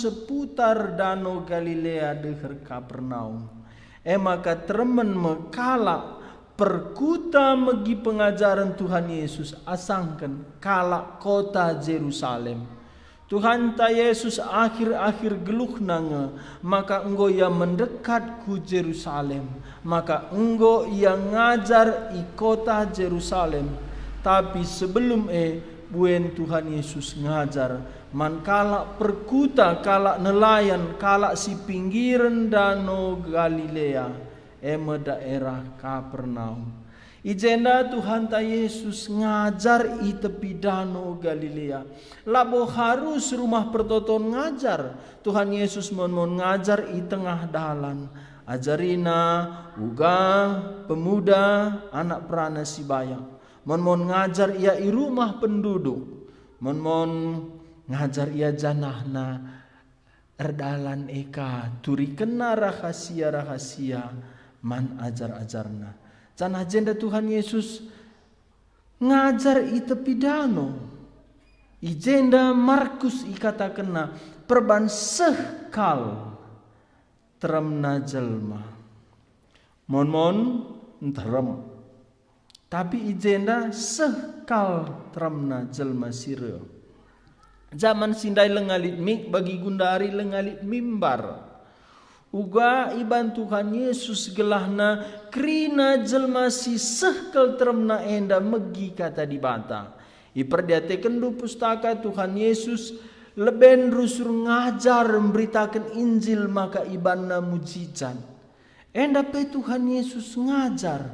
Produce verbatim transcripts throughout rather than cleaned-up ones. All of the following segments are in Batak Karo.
seputar Dano Galilea deher Kapernaum. E maka teremen me kalak perkuta megi pengajaren Tuhan Yesus asangken kalak kota Jerusalem. Tuhanta Yesus akhir-akhir geluhna nge maka enggo ia mendekat ku Jerusalem, maka enggo ia ngajar i kota Jerusalem. Tapi sebelum e, buen Tuhan Yesus ngajar man kalak perkuta, kalak nelayan, kalak si pinggiren Dano Galilea, e me daerah Kapernaum. I jenda Tuhanta Yesus ngajar i tepi Dano Galilea. Labo harus Rumah Pertoton ngajar. Tuhan Yesus mon-mon ngajar i tengah dalan. AjariNa uga pemuda, anak perana si bayak. Mon-mon ngajar Ia i rumah penduduk. Mon-mon ngajar Ia janahna erdalan e ka, turikenNa rahasia-rahasia man ajar-ajarNa. Janah jenda Tuhan Yesus ngajar i tepi dano. I jenda Markus ikatakenna perban seh kal teremna jelma. Mon-mon nterem. Tapi i jenda seh kal teremna jelma si reh. Jaman si ndai langa lit mik, bagi gundari langa lit mimbar. Uga iban Tuhan Yesus gelahna kerina jelma si seh kal teremna enda megi Kata Dibata. Iperdiatekenndu pustaka Tuhan Yesus leben rusur ngajar mberitaken Injil maka ibanna mujizat. Enda pe Tuhan Yesus ngajar.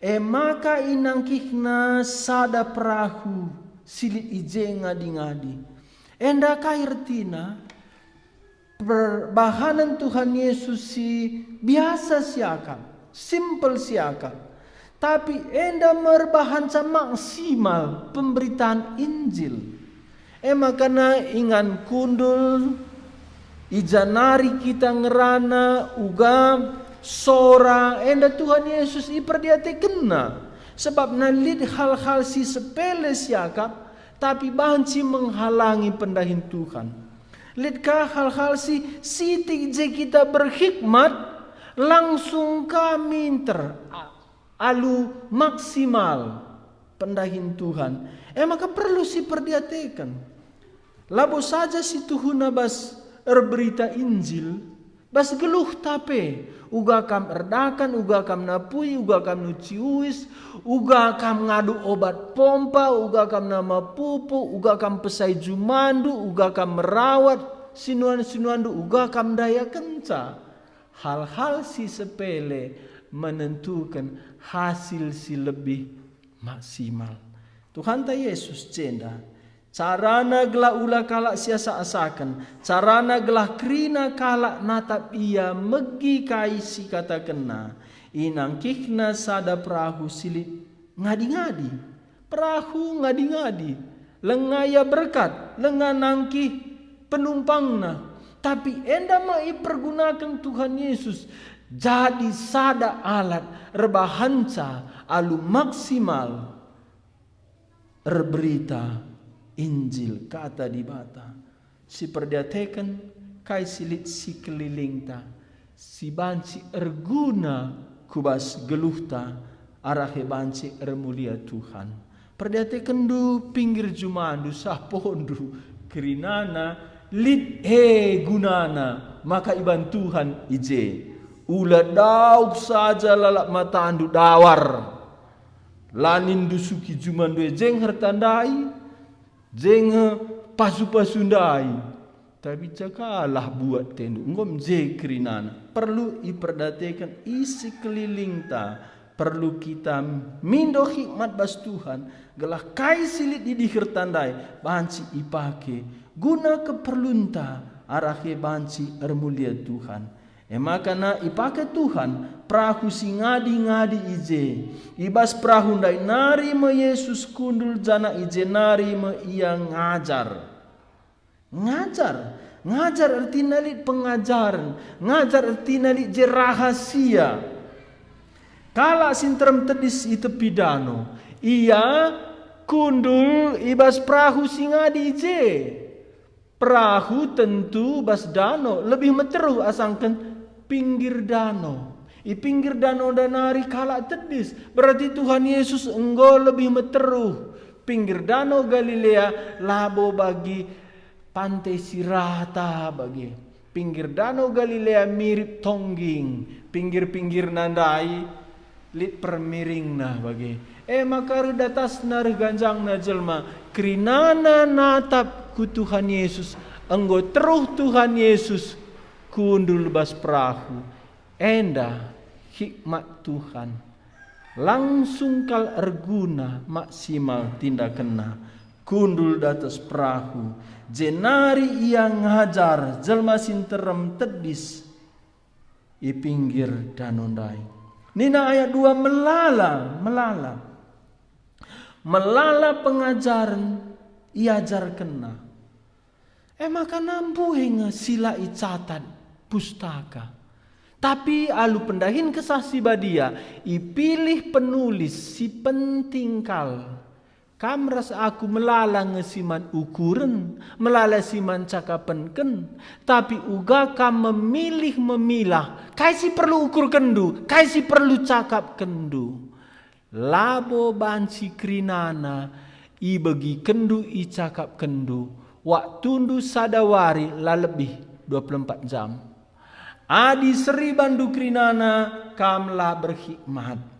E maka inangkihNa sada perahu si lit i je ngadi-ngadi. Enda kai ertina? Perbahanen Tuhan Yesus si biasa siakap, simpel siakap, tapi enda me erbahanca maksimal pemberitaan Injil. E maka na ingan kundul, i ja nari kita ngerana uga sora, enda Tuhan Yesus iperdiatekenNa. Sebabna lit hal-hal si sepele siakap, tapi banci menghalangi pendahin Tuhan. Lit ka hal-hal si sitik je kita berhikmat, langsung ka minter a-, alu maksimal pendahin Tuhan. E maka perlu siperdiateken. Labo saja si tuhuna bas erberita Injil, bas geluhta pe, uga kam erdakan, uga kam napui, uga kam nuci uis, uga kam ngadu obat pompa, uga kam nama pupuk, uga kam pesai jumandu, uga kam merawat sinuan-sinuanndu, uga kam ndayakenca. Hal-hal si sepele menentuken hasil si lebih maksimal. Tuhanta Yesus jenda, carana gelah ula kalak siasak-asaken, carana gelah kerina kalak natap ia megi kai si katakenna, inangkihna sada perahu si lit ngadi-ngadi. Perahu ngadi-ngadi, langa ia berkat, langa nangkih penumpangna. Tapi enda me ipergunaken Tuhan Yesus jadi sada alat erbahanca alu maksimal erberita Injil, Kata Dibata. Siperdiateken kai si lit sikelilingta, si banci erguna ku bas geluhta, arah e banci ermulia Tuhan. Perdiatekenndu pinggir jumandu, sapondu, kerinana lit e gunana, maka iban Tuhan i je. Ula dauk saja lalap matandu dawar. La nindu suki jumandu e je nge ertandai, je nge pasu-pasu ndai. Tapi cakalah buat tendu, enggo m je kerinana. Perlu iperdiateken i sekelilingta. Perlu kita mindo hikmat bas Tuhan, gelah kai si lit idihirta ndai banci ipake guna keperlunta, arah e banci ermulia Tuhan. E maka na ipake Tuhan perahu si ngadi-ngadi i je. I bas perahu ndai nari me Yesus kundul janah i je nari me Ia ngajar. Ngajar. Ngajar ertina lit pengajaren. Ngajar ertina lit je rahasia. Kalak si nterem tedis i tepi dano, ia kundul i bas perahu si ngadi i je. Perahu tentu bas dano lebih meteruh asangken pinggir dano. I pinggir dano enda nari kalak tedis, berarti Tuhan Yesus enggo lebih meteruh. Pinggir dano Galilea labo bagi pante si rata bage. Pinggir dano Galilea mirip tongging, pinggir-pinggirna ndai lit permiringna bage. E maka reh datasna reh ganjangna jelma, kerinana natap ku Tuhan Yesus, enggo teruh Tuhan Yesus kundul bas perahu. Enda hikmat Tuhan. Langsung kal erguna, maksimal tindakenna. Kundul datas perahu, jenari ia ngajar jelma si nterem tedis i pinggir dano ndai. Nina ayat dua, melala, melala. Melala pengajaren iajarkenna. E maka nambuhe nge si la icatat pustaka. Tapi alu pendahin Kesah Si Badia, ipilih penulis si penting kal. Kam ras aku melala nge si man ukuren, melala si man cakapenken, tapi uga kam memilih-memilah kai si perlu ukurkenndu, kai si perlu cakapkenndu. Labo banci kerinana ibegikenndu, icakapkenndu, waktundu sada wari la lebih dua puluh empat jam. Adi seribanndu kerinana, kam la berhikmat.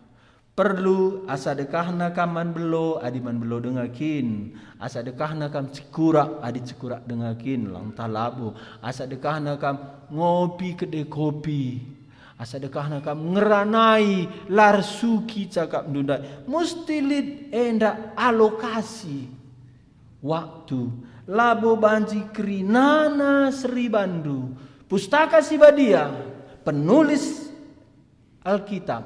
Perlu asa dekahna kam man belo, adi man belo denga kin. Asa dekahna kam cekurak, adi cekurak denga kin, lang tah labo. Asa dekahna kam ngopi kede kopi. Asa dekahna kam ngeranai la ersuki cakapndu ndai. Musti lit enda alokasi waktu. Labo banci kerinana seribanndu. Pustaka Si Badia, penulis Alkitab,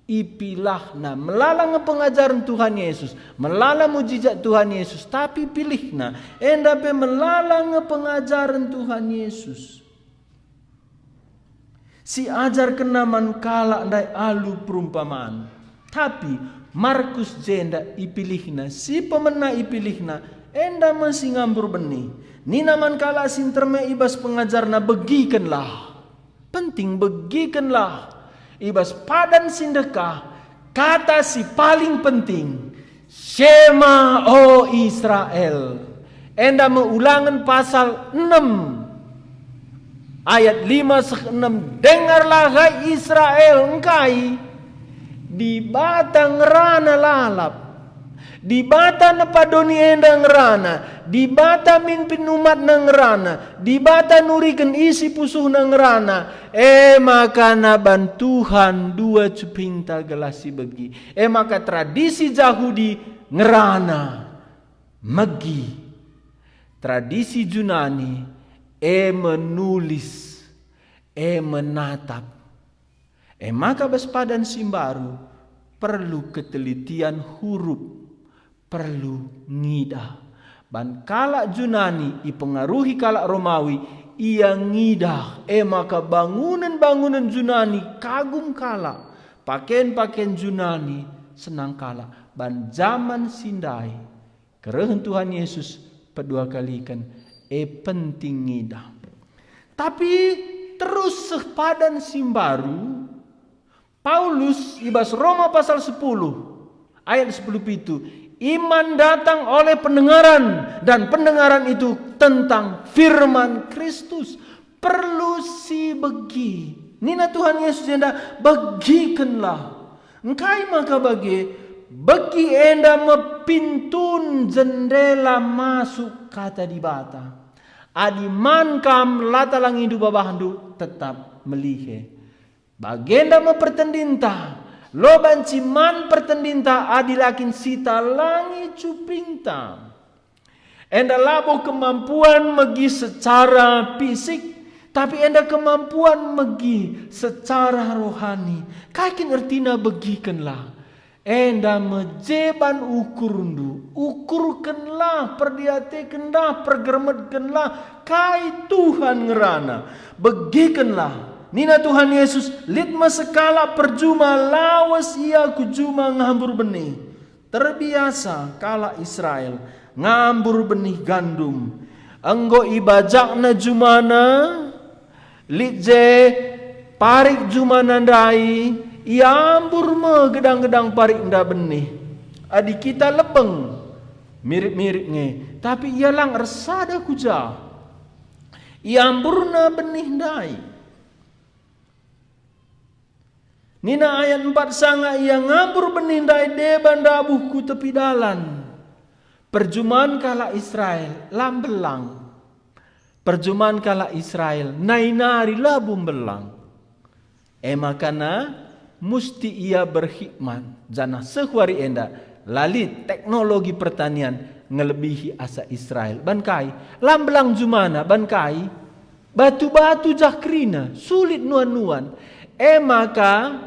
ipilahna melala nge pengajaren Tuhan Yesus, melala mujijat Tuhan Yesus, tapi pilihna enda pe melala nge pengajaren Tuhan Yesus. Si ajarkenna man kalak ndai alu perumpaman. Tapi Markus jenda ipilihna, si pemena ipilihna, enda me si ngambur benih. Nina man kalak si nterem e i bas pengajarna, begikenlah. Penting begikenlah. I bas padan si ndekah, kata si paling penting, Shema, o Israel. Enda me Ulangen pasal enem ayat lima seh enem, "Dengarlah, hai Israel, engkai Dibata ngerana lalap. Dibata nepa doni enda ngerana, Dibata mimpin umatna ngerana, Dibata nuriken isi pusuhna ngerana, e maka naban Tuhan dua cupingta gelah sibegi." E maka tradisi Jahudi ngerana megi. Tradisi Junani e menulis, e menatap. E maka bas padan si mbaru perlu ketelitian hurup, perlu ngidah. Ban kalak Junani ipengaruhi kalak Romawi, ia ngidah. E maka bangunen-bangunen Junani kagum kalak, paken-paken Junani senang kalak. Ban jaman si ndai, kerehen Tuhan Yesus peduakaliken, e penting ngidah. Tapi terus seh padan si mbaru, Paulus i bas Roma pasal sepuluh ayat sepuluh pitu, "Iman datang oleh pendengaran, dan pendengaran itu tentang firman Kristus." Perlu sibegi. Nina Tuhan Yesus enda, "Begikenlah." Engkai maka bage? Begi enda me pintun jendela masuk Kata Dibata. Adi man kam la talangindu babahndu, tetap melihe. Bagenda me pertendinta, lo banci man pertendinta adi la kin sitalangi cupingta. Enda labo kemampuan megi secara fisik, tapi enda kemampuan megi secara rohani. Kai kin ertina begikenlah? Enda me je ban ukurndu, ukurkenlah, perdiatekenlah, pergermetkenlah kai Tuhan ngerana. Begikenlah, nina Tuhan Yesus, lit me sekalak perjuma lawes ia ku juma ngambur benih. Terbiasa kalak Israel ngambur benih gandum. Enggo ibajakna jumana, lit je parik jumana ndai, iambur me gedang-gedang parik enda benih. Adi kita lebeng, mirip-mirip nge, tapi ia lang ersada ku ja. Iamburna benih ndai. Nina ayat empat, sanga ia ngambur benih ndai deba ndabuh ku tepi dalan. Perjuman kalak Israel la mbelang. Perjuman kalak Israel nai nari labo mbelang. E makana musti ia berhikmat, janah seh wari enda la lit teknologi pertanian ngelebihi asa Israel. Ban kai? La mbelang jumana, ban kai? Batu-batu jah kerina, sulit nuan-nuan. E maka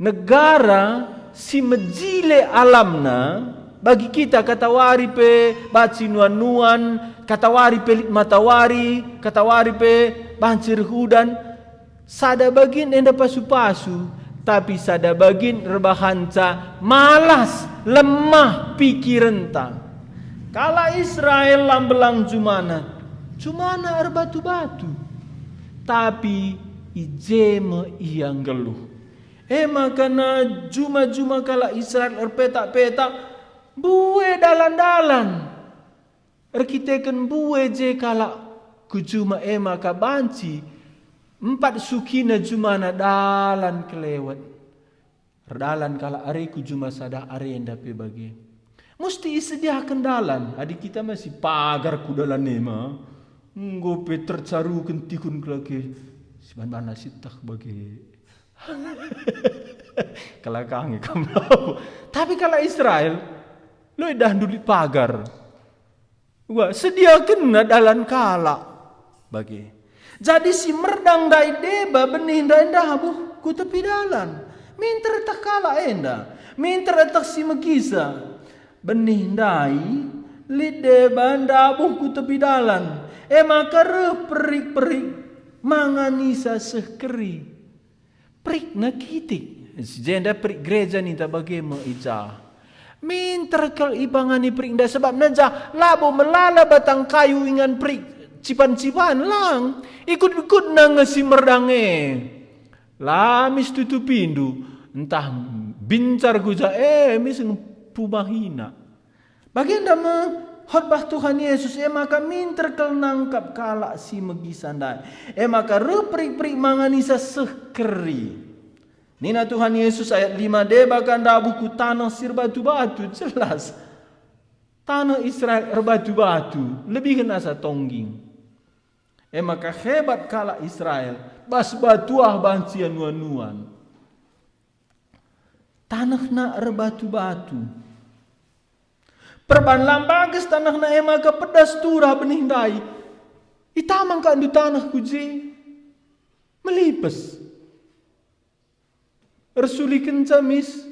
negara si mejile alamna, bagi kita katawari pe banci nuan-nuan, katawari pe lit matawari, katawari pe banci reh udan. Sada bagin enda pasu-pasu, tapi sada bagin erbahanca malas, lemah pikirenta. Kalak Israel la mbelang jumana, jumana erbatu-batu, tapi i je me ia nggeluh. E makana juma-juma kalak Israel erpetak-petak, mbue dalan-dalan. Erkiteken mbue je kalak ku juma e maka banci empat sukina jumana dalan kelewet. Erdalan kalak are ku juma sada, arenda pe bage. Musti isediaken dalan, adi kita masih pagar ku dalan e ma, enggo pe tercaruken tihun kelake, siban-bana sieteh bage. Kelakangi kam labo. Tapi kalak Israel, lo idah ndulit pagar. Wah, sediakenna dalan kalak bage. Jadi si merdang ndai deba benih ndai ndabuh ku tepi dalan. Minter eteh kalak enda, minter eteh si megisa. Benih ndai lit deba ndabuh ku tepi dalan. E maka reh perik-perik manganisa seh keri. Perikna kitik. Si jenda perik gereja ninta bage me i ja. Minter kal ipangani perik ndai, sebabna ja labo melala batang kayu ingan perik cipan-cipan lang. Ikut-ikutna nge si merdang e. La mis tutupindu, ntah bincar ku ja, e mis pumahina. Bagenda me khotbah Tuhan Yesus, e maka minter kal nangkap kalak si megisa ndai. E maka reh perik-perik manganisa seh keri. Nina Tuhan Yesus ayat lima, deba ka ndabuh ku taneh si erbatu-batu, jelas. Taneh Israel erbatu-batu, lebihen asa tongging. E maka hebat kalak Israel, bas batuah banci ia nuan-nuan. Tanehna erbatu-batu. Perban la mbages tanehna e maka pedas turah benih ndai. Itamang ka ndu taneh ku je? Melipes. Ersulikenca mis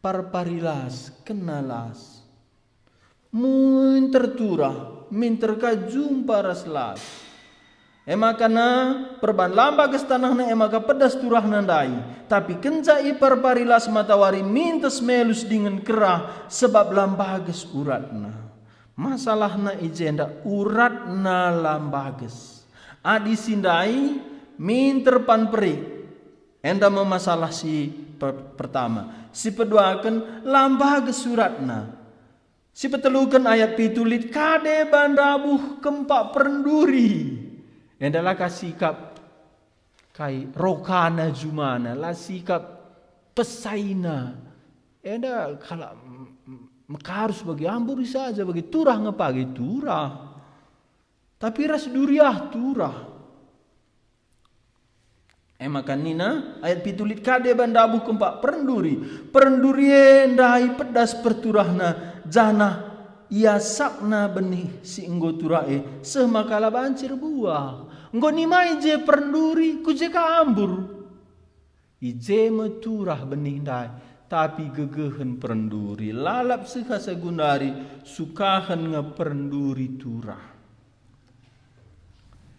parpari las, kena las. Minter turah, minter ka jumpa ras las. E maka na perban la mbages tanehna e maka pedas turahna ndai. Tapi kenca iparpari las matawari mintes melus dingen kerah, sebab la mbages uratna. Masalahna i jenda uratna la mbages. Adi si ndai minter pan perik. Enda me masalah si per-, pertama. Si peduaken la mbages uratna. Si peteluken ayat pitu, lit ka deba ndabuh kempak pernduri. Enda la ka sikap kai rokana jumana, la sikap pesaina. Enda kalak m-, m-, mekarus bagi amburi saja, bagi turah nge pagi turah. Tapi ras duriah turah. E maka nina ayat pitu, lit ka deba ndabuh kempak pernduri. Pernduri e ndai pedas perturahna, janah iasapna benih si enggo turah e, seh maka la banci erbuah. Enggo nimai je pernduri, ku je ka ambur. I je me turah benih ndai, tapi gegehen pernduri, lalap seh asa gundari, sukahen nge pernduri turah.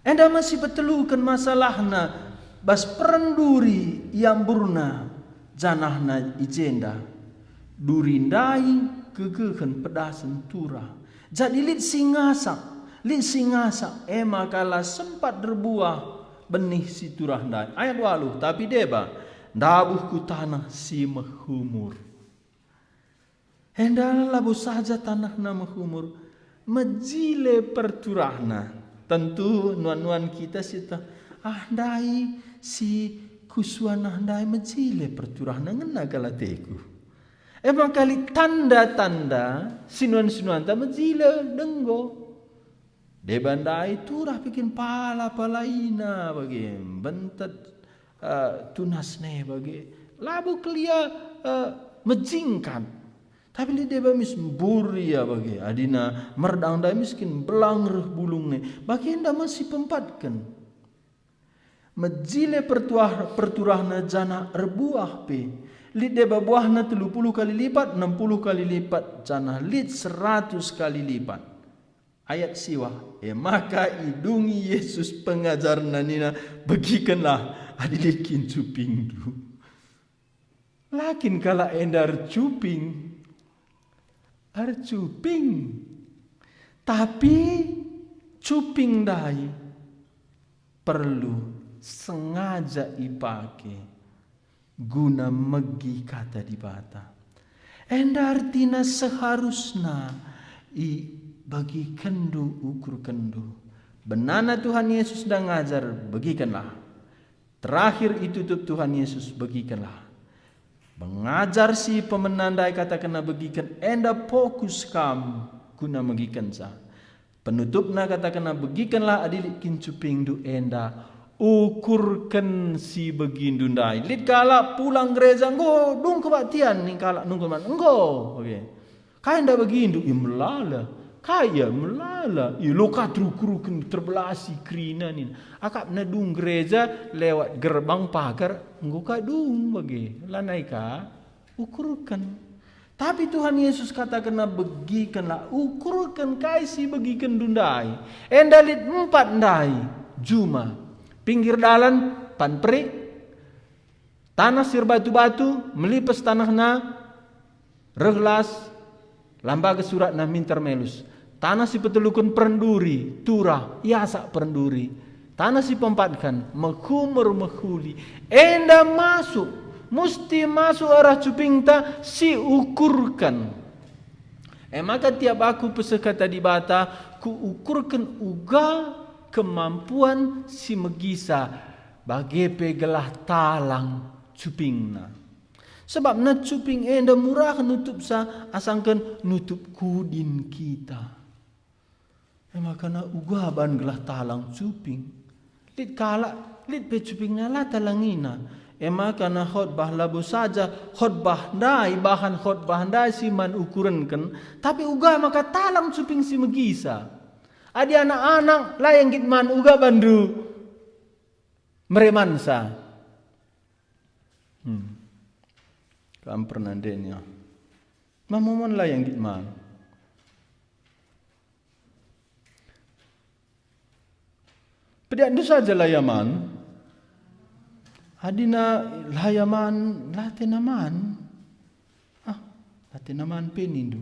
Enda me si peteluken masalahna bas pernduri iamburna janahna i jenda. Duri ndai gegehen pedasen turah. Jadi lit si ngasak, lit si ngasak, e maka la sempat erbuah benih si turah ndai. Ayat waluh, tapi deba ndabuh ku taneh si mehumur. Enda labo saja tanehna mehumur, mejile perturahna. Tentu nuan-nuan kita si teh, "Ah, ndai si kusuaneh ndai mejile perturahna, ngena kal ateku." E maka lit tanda-tanda si nuan-nuanta mejile denggo. Deba ndai turah pe kin pala-palaina bage, mbentet, eh, tunasna bage. Labo kelia, eh, mejingkat. Tapi lit deba mis mbur ia bage. Adina merdang ndai mis kin belang reh bulungna. Bagenda me si pempatken. Mejile pertuah-, perturahna janah erbuah pe. Lit deba buahna telu puluh kali lipat, enam puluh kali lipat, janah lit seratus kali lipat. Ayat siwah, e maka idungi Yesus pengajarNa nina, "Begikenlah adi lit kin cupingndu." La kin kalak enda ercuping? Ercuping. Tapi cuping ndai perlu sengaja ipake guna megi Kata Dibata. Enda ertina seharusna ibagikenndu ukurkenndu. Benana Tuhan Yesus enda ngajar, "Begikenlah." Terakhir itutup Tuhan Yesus, "Begikenlah." Pengajar si pemena ndai katakenna, "Begiken," enda fokus kam guna megikenca. Penutupna katakenna, "Begikenlah adi lit kin cupingndu," enda ukurken si begindu ndai. Lit kalak pulang gereja, enggo dung kebaktian ning kalak nungkun man, enggo. Oke. Kai enda begindu? I melala. Kai ia melala? I loka terukurken terbelasi kerina nina. Akapna dung gereja lewat gerbang pagar, enggo ka dung bage. Lanai ka ukurken. Tapi Tuhan Yesus katakenna, "Begikenlah, ukurken kai si begikenndu ndai." Enda lit empat ndai juma. Pinggir dalan, pan perik, taneh si erbatu-batu, melipes tanehna, reh las, la mbages suratna, minter melus. Taneh si peteluken pernduri, turah, iasak pernduri. Taneh si peempatken, mehumur mehuli. Enda masuk, musti masuk arah cupingta si ukurken. E maka tiap aku peseh Kata Dibata, kuukurken uga kemampuan si megisa, bage pe gelah talang cupingna. Sebabna cuping enda murah nutupsa asangken nutup kudin kita. E maka na uga ban gelah talang cuping. Lit kalak, lit pe cupingna la talangina. E maka na khotbah labo saja khotbah ndai, bahan khotbah ndai si man ukurenken, tapi uga maka talang cuping si megisa. Adi anak-anak la ia nggit man uga bandu meremansa. Hmm. Kam pernah ndeni, ah. Mamumon la ia nggit man. Pediatndu saja la ia man. Adina la ia man, la tena man. Ah, la tena man pe nindu.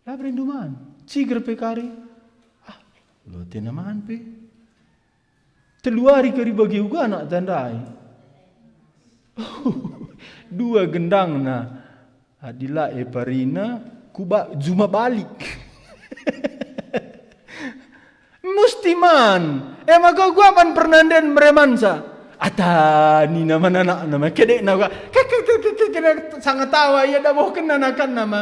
La berindu man. Ciger pe kari. Ah, la tena man pe. Telu wari kari bagi uga anak tandai. Dua gendangna. Adi la e parina, kuba juma balik. Musti man. E maka uga ban pernanden meremansa. Ata nina man anakna ma, kedekna uga. Ke, ke, ke, ke, ke, ke, sanga tawa ia dabohken anakanna ma.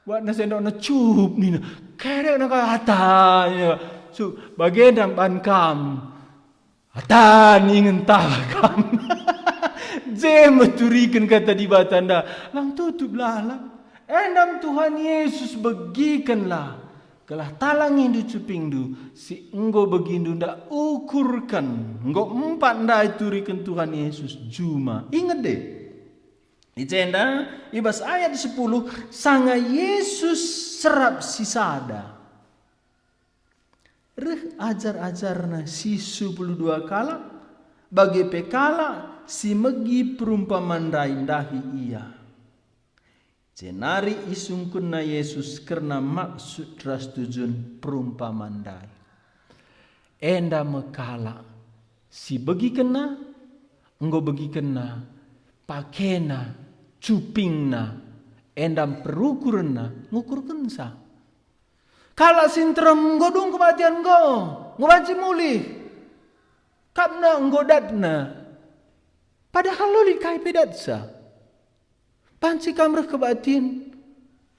Buatna sendokna cup nina. Kedekna ka ata nina. Su, bagenda ban kam. Ata ningen tawa kam. Je meturiken kata Dibata enda. Lang tutup lalap. Endam Tuhan Yesus begikenlah. Gelah talangindu cupingndu, si enggo begindu ndak ukurken, enggo empat ndai turiken Tuhan Yesus juma. Inget deh. I jenda, i bas ayat sepuluh, sanga Yesus serap sisada. Reh ajar-ajarNa si sepuluh dua kalak, bage pe kalak si megi perumpaman ndai ndahi Ia. Jenari isungkunna Jesus kerna maksud ras tujun perumpaman ndai. Enda me kalak si begikenna, enggo begikenna, pakena, cupingna, enda perukurenna ngukurkenca. Kalak si nterem enggo dung kebatian enggo, enggo banci mulih. Kapna enggo datna. Padahal la lit kai pe datsa. Banci kam reh kebatian,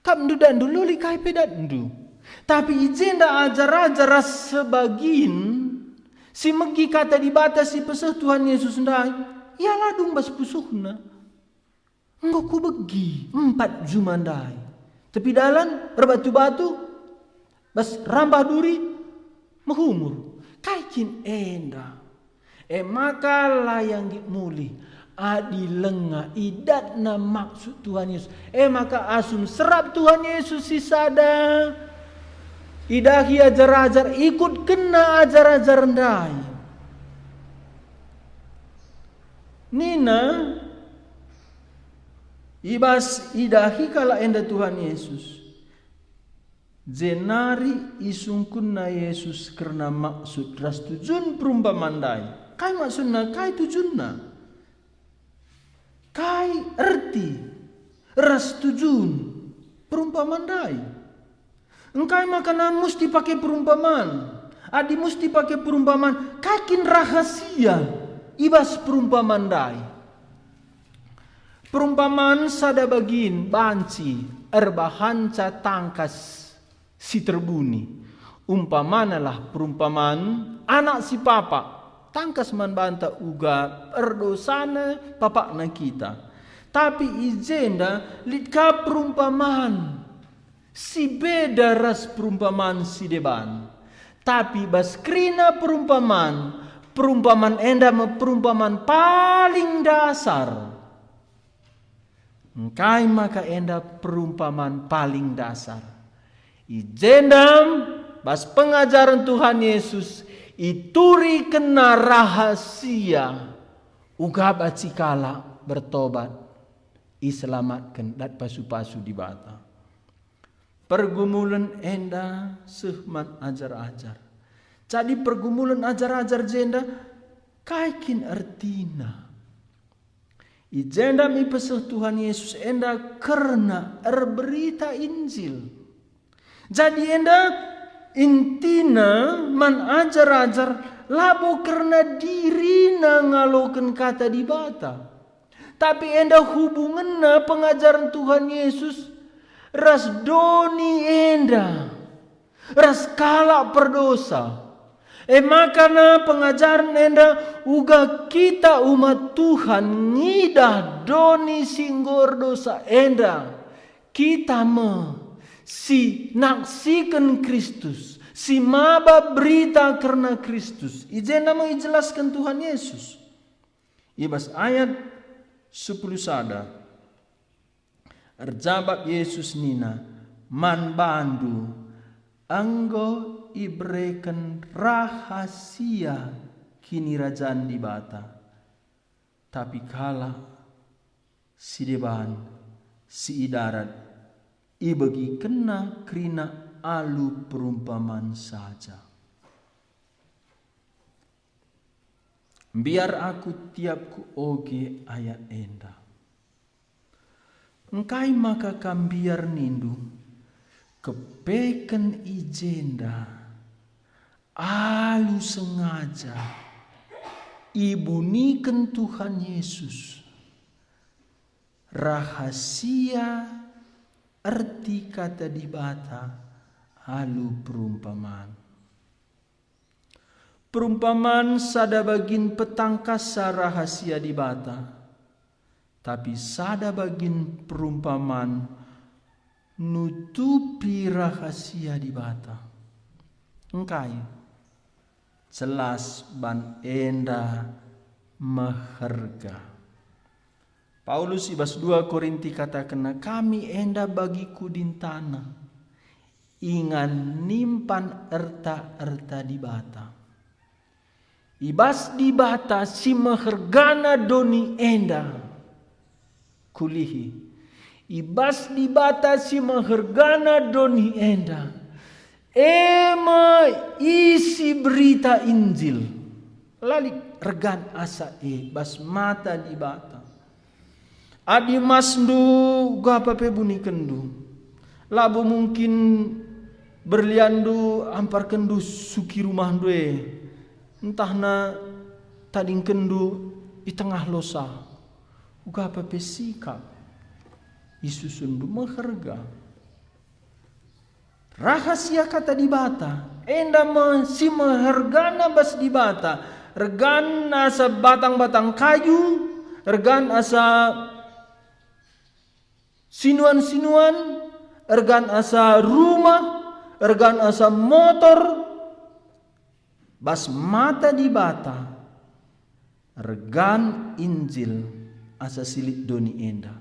kapndu datndu la lit kai pe datndu. Tapi i jenda ajar-ajar ras sebagin si megi kata Dibata si peseh Tuhan Yesus ndai, ia la dung bas pusuhna. Enggo kubegi empat juma ndai. Tepi dalan erbatu-batu, bas rambah duri, mehumur. Kai kin enda? E maka la ia nggit mulih, adi langa idatna maksud Tuhan Yesus. E maka asum serap Tuhan Yesus si sada, idahi ajar-ajar, ikutkenna ajar-ajar ndai. Nina, i bas idahi kalak enda Tuhan Yesus, jenari isungkunna Jesus kerna maksud ras tujun perumpaman ndai. Kai maksudna? Kai tujunna? Kai erti ras tujun perumpaman ndai? Engkai maka musti pake perumpaman? Adi musti pake perumpaman, kai kin rahasia i bas perumpaman ndai? Perumpaman sada bagin banci erbahanca tangkas si terbuni. Umpamanalah perumpaman anak si papak, tangkas man banta uga erdosana papakna kita. Tapi i jenda lit ka perumpaman si beda ras perumpaman si deban. Tapi bas kerina perumpaman, perumpaman enda me perumpaman paling dasar. Engkai maka enda perumpaman paling dasar? I jenda bas pengajaren Tuhan Yesus iturikenna rahasia uga banci kalak bertobat, iselamatken, dat pasu-pasu Dibata. Pergumulen enda seh man ajar-ajar. Jadi pergumulen ajar-ajar jenda, kai kin ertina? I jenda me ipeseh Tuhan Yesus enda kerna erberita Injil. Jadi enda intina man ajar-ajar labo kerna dirina ngaloken kata Dibata. Tapi enda hubungenna pengajaren Tuhan Yesus ras doni enda, ras kalak perdosa. E maka pengajaren enda uga kita umat Tuhan ngidah doni si enggo erdosa enda. Kita me si naksiken Kristus, si maba berita kerna Kristus. I jenda me ijelasken Tuhan Yesus. I bas ayat sepuluh sada, erjabap Yesus nina, "Man bandu enggo ibereken rahasia Kinirajan Dibata, tapi kalak si deban, si i darat, ibegikenna kerina alu perumpaman saja." Mbiar aku tiap kuoge ayat enda. Engkai maka kam mbiar nindu, kepeken i jenda alu sengaja ibuniken Tuhan Yesus rahasia erti Kata Dibata alu perumpaman. Perumpaman sada bagin petangkassa rahasia Dibata, tapi sada bagin perumpaman nutupi rahasia Dibata. Engkai? Jelas ban enda meherga. Paulus i bas dua Korinti katakenna, "Kami enda bagi kudin taneh, ingan nimpan erta-erta Dibata." I bas Dibata si mehergana doni enda, kulihi, I bas Dibata si mehergana doni enda, e me isi berita Injil. La lit ergan asa e bas mata Dibata. Adi emasndu, uga pe bunikenndu. Labo mungkin berlianndu amparkenndu suki rumahndu e, ntahna tadingkenndu i tengah losa. Uga pe sikap isusunndu meherga. Rahasia Kata Dibata, enda me si mehergana bas Dibata, ergan asa batang-batang kayu, ergan asa sinuan-sinuan, ergan asa rumah, ergan asa motor, bas mata Dibata, ergan Injil asa si lit doni enda.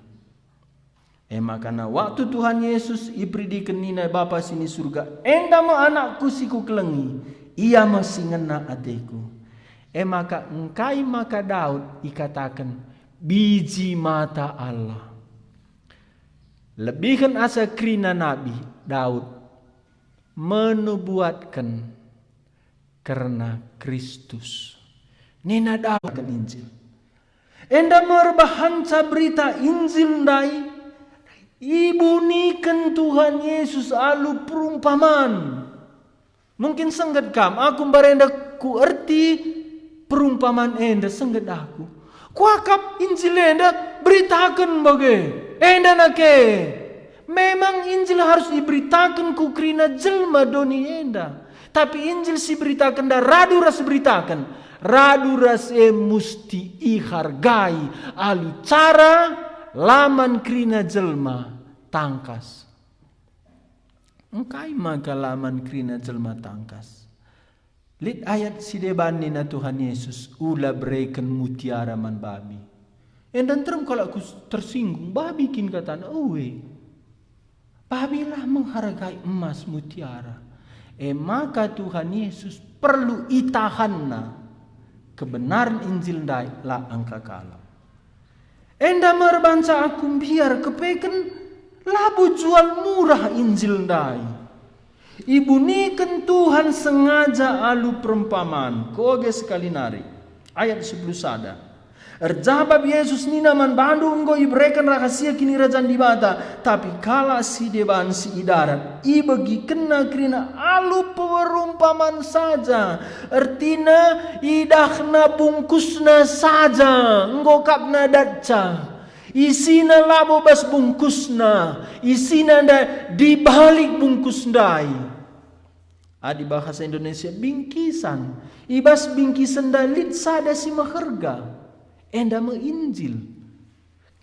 E maka waktu Tuhan Yesus iperidiken nina Bapa si ni Surga, "Enda me AnakKu si Kukelengi, Ia me si ngena ateKu." E maka engkai maka Daud ikataken, "Biji mata Allah"? Lebihen asa kerina nabi, Daud menubuatken kerna Kristus. Nina Daud, Injil. Enda me erbahanca berita Injil ndai, ibuniken Tuhan Yesus alu perumpaman. Mungkin sengget kam, aku mbarenda kuerti perumpaman enda, sengget aku. Kuakap Injil enda beritaken bage. Enda nake. Memang Injil harus iberitaken ku kerina jelma doni enda. Tapi Injil si iberitaken enda radu ras iberitaken. Radu ras e musti ihargai alu cara la man kerina jelma tangkas. Engkai maka la man kerina jelma tangkas? Lit ayat si deban nina Tuhan Yesus, "Ula bereken mutiara man babi." Enda nterem kalak ku tersinggung, "Babi kin katana?" Ue. Babi la menghargai emas mutiara. E maka Tuhan Yesus perlu itahanna kebenaran Injil ndai la angka kalak. Enda me erbahanca aku mbiar kepeken labo jual murah Injil ndai. Ibuniken Tuhan sengaja alu perumpaman, kuoge sekali nari. Ayat sepuluh sada. Erjabap Yesus nina man bandu, "Enggo ibereken rahasia Kinirajan Dibata, tapi kalak si deban si i darat ibegikenna kerina alu perumpaman saja." Ertina idahna bungkusna saja, enggo kapna datca. Isina labo bas bungkusna, isina ndai di balik bungkus ndai. Adi bahasa Indonesia, bingkisan. I bas bingkisan ndai lit sada si meherga. Enda me Injil.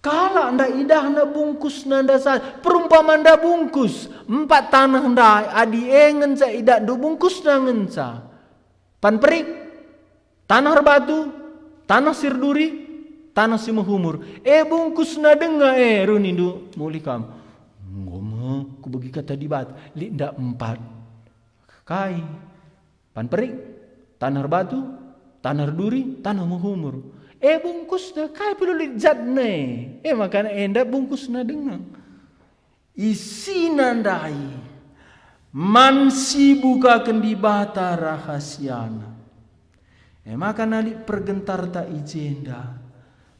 Kalak ndai idahna bungkusna ndai saja, perumpaman ndai bungkus. Empat taneh ndai, adi e ngenca idatndu bungkusna ngenca. Pan perik, taneh erbatu, taneh si erduri, taneh si mehumur. E bungkusna denga e, reh nindu mulih kam. Enggo me kubegi Kata Dibata, lit ndai empat. Kai? Pan perik, taneh erbatu, taneh erduri, taneh mehumur. E bungkusna, kai pe lit jatna e. E maka enda bungkusna denga. Isina ndai man si ibukaken Dibata rahasiana. E maka lit pergentarta i jenda,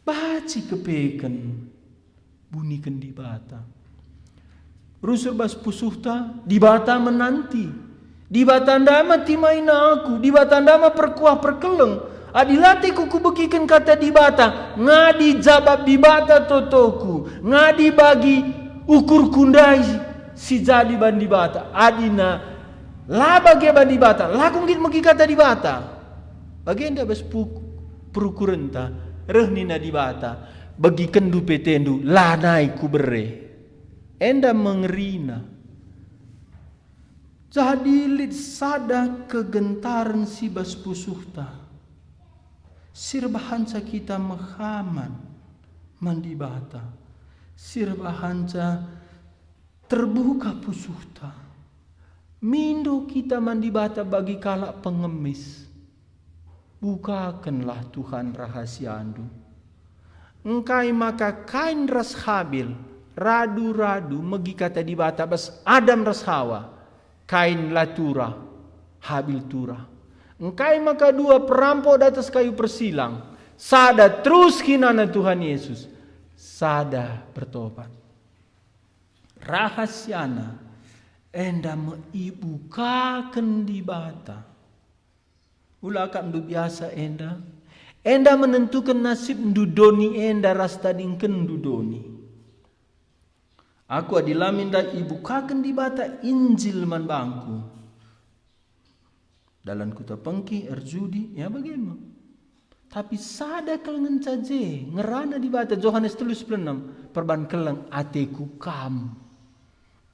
banci kepeken buniken Dibata. Rusur bas pusuhta, Dibata menanti. Dibata ndai me timaina aku, Dibata ndai me perkuah perkeleng. Adi la ateku kubegiken Kata Dibata, ngadi jabap Dibata totoku, ngadi bagi ukurku ndai si jadi ban Dibata. Adina la bage ban Dibata, la ku nggit megi Kata Dibata. Bagenda bas puk-, perukurenta, reh nina Dibata, "Begikenndu pe atendu, lanai kubere." Enda me ngerina. Jadi lit sada kegentaren si bas pusuhta, si erbahanca kita mehaman man Dibata, si erbahanca terbuka pusuhta. Mindo kita man Dibata bagi kalak pengemis. Bukakenlah Tuhan rahasiandu. Engkai maka Kain ras Habil Radu-radu megi kata Dibata bas Adam ras Hawa, Kain la turah, Habil turah. Engkai maka dua perampok datas kayu persilang, sada terus hinana Tuhan Yesus, sada bertobat. Rahasiana enda me ibukaken Dibata. Ula akapndu biasa enda. Enda menentuken nasibndu doni enda ras tadingkenndu doni. Aku adi la minda ibukaken Dibata Injil man bangku, dalan kuta pengki, erjudi, ya bage me. Tapi sada kal ngenca je, ngerana Dibata, Johanes telu sepuluh enem, perban keleng ateku kam.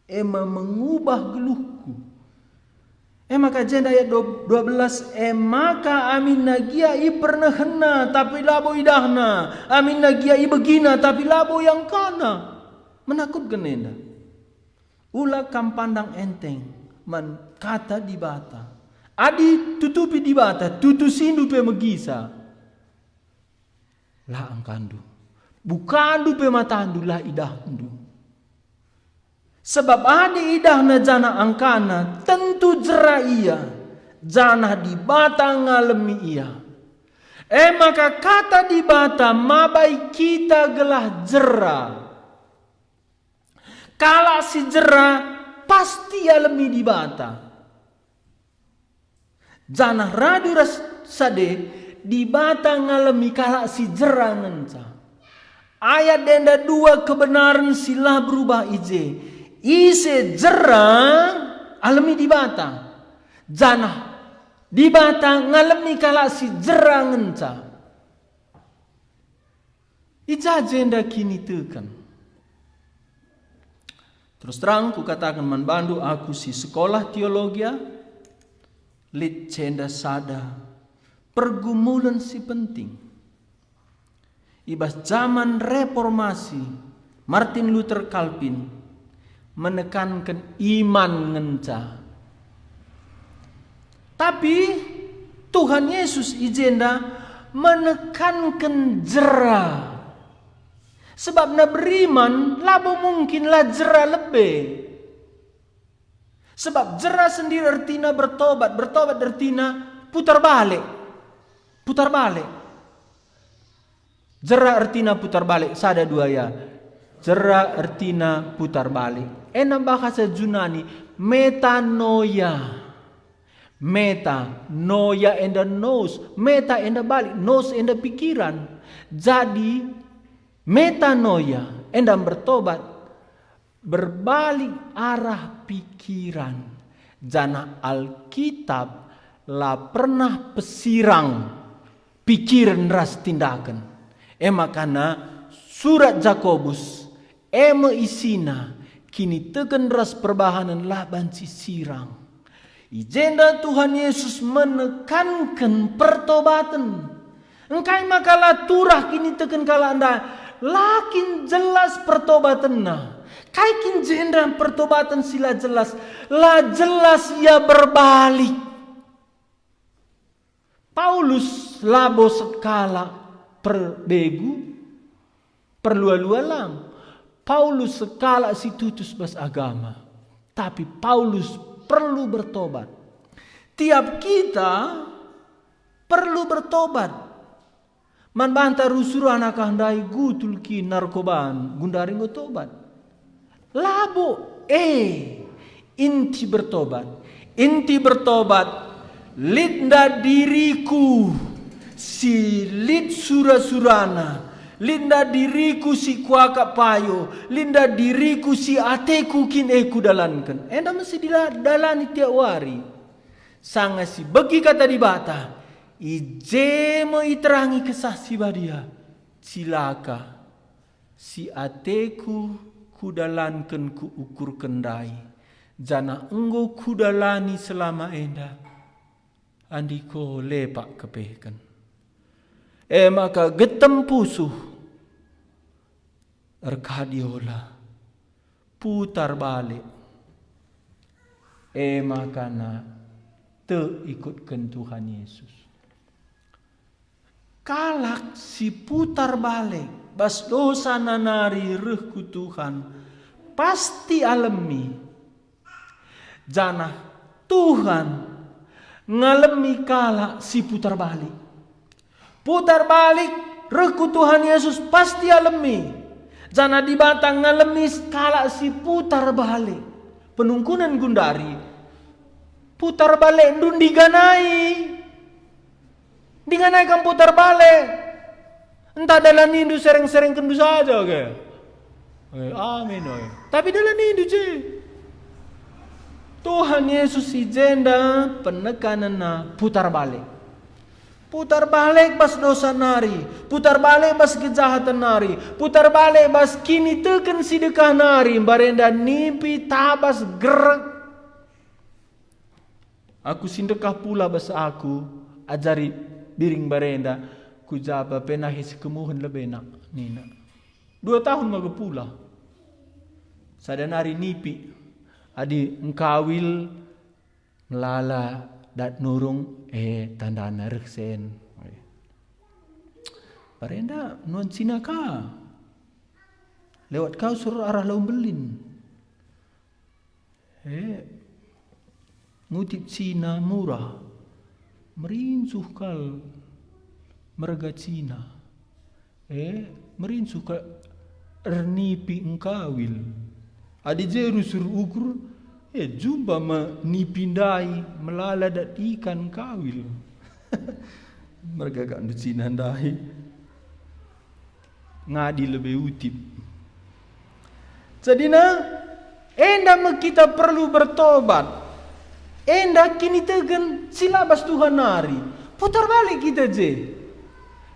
E me mengubah geluhku. E maka jenda ayat dua belas, e maka aminna gia ipernehenna, tapi labo idahna, aminna gia ibegina, tapi labo iangkana. Menakutken enda. Ula kam pandang enteng man kata Dibata. Adi tutupi Dibata, tutusindu pe megisa. La angkandu. Bukandu pe matandu, la idahndu. Sebab adi idahna janah angkana, tentu jera ia, janah Dibata ngalemi ia. E maka kata Dibata mabai kita gelah jera. Kalak si jera pasti ialemi Dibata. Janah radu ras sade, Dibata ngalemi kalak si jera ngenca. Ayat enda dua kebenaren si la berubah i je. Ise jera, alemi Dibata. Janah Dibata ngalemi kalak si jera ngenca. I ja jenda kiniteken. Terus terang kukataken man bandu, aku si sekolah teologia, lit jenda sada pergumulen si penting. I bas jaman reformasi, Martin Luther Calvin menekanken iman ngenca. Tapi Tuhan Yesus i jenda menekanken jera. Sebabna beriman labo mungkin la jera lebe. Sebab jera sendiri ertina bertobat, bertobat ertina putar balik. Putar balik. Jera ertina putar balik, sada dua ya. Jera ertina putar balik. Ena bahasa Junani, metanoia. Meta, noia enda nous, meta enda balik, nous enda pikiran. Jadi, metanoia enda bertobat, berbalik arah pikiran, janah Alkitab la pernah pesirang pikiren ras tindaken. E makana surat Jakobus, e me isina, kiniteken ras perbahanen la banci sirang. I jenda Tuhan Yesus menekanken pertobaten. Engkai maka la turah kiniteken kalak ndai? La kin jelas pertobatenna? Kai kin jenda pertobaten si la jelas? La jelas ia berbalik. Paulus labo sekalak perbegu, perlua-lua lang. Paulus sekalak si tutus bas agama, tapi Paulus perlu bertobat. Tiap kita perlu bertobat. Man banta rusur anak ah ndai gutul kin narkoban, gundari enggo tobat. Labo, eh, inti bertobat. Inti bertobat, lit nda diriku si lit sura-surana, lit nda diriku si kuakap payo, lit nda diriku si ateku kin e kudalanken. Enda mesti dila-, dalani tiap wari. Sanga si begi kata Dibata, i je me iterangi Kesah Si Badia, cilaka si ateku kudalanken kuukurken ndai, janah enggo kudalani selama enda, andiko lepak kepeken. E maka getem pusuh, erkadiola, putar balik. E makana tek ikutken Tuhan Yesus. Kalak si putar balik bas dosana nari reh ku Tuhan, pasti alemi. Janah Tuhan ngalemi kalak si putar balik. Putar balik reh ku Tuhan Yesus pasti alemi. Janah Dibata ngalemi kalak si putar balik. Penungkunen gundari, putar balik ndu ndiganai. Ndiganai kam putar balik. Ntah dalanindu sereng-serengkenndu saja ke. Eh, amin, oi. Tapi dalanindu je. Tuhan Yesus i jenda penekanenna putar balik. Putar balik bas dosa nari, putar balik bas kejahaten nari, putar balik bas kiniteken si dekah nari, mbarenda nipi tabas gerek. Aku si ndekah pula bas aku, ajari biring mbarenda, ku jaba pe nahe si kemuhen lebe nak, nina. Dua tahun maka pula. Sada nari nipi, adi engkawil melala dat nurung, eh, tandana reh sen. Mbarenda nuan cina ka. Lewat kau serut arah Lau Mbelin. Eh, ngutip cina murah, merincuh kal merga cina. Eh, merincuh kal ernipi engkawil. Adi je rusur ukur, eh, jumpa me nipi ndai melala dat ikan engkawil. Merga kak ndu cina ndai. Ngadi lebe utip. Jadina, enda me kita perlu bertobat. Enda kiniteken si la bas Tuhan nari. Putar balik kita je.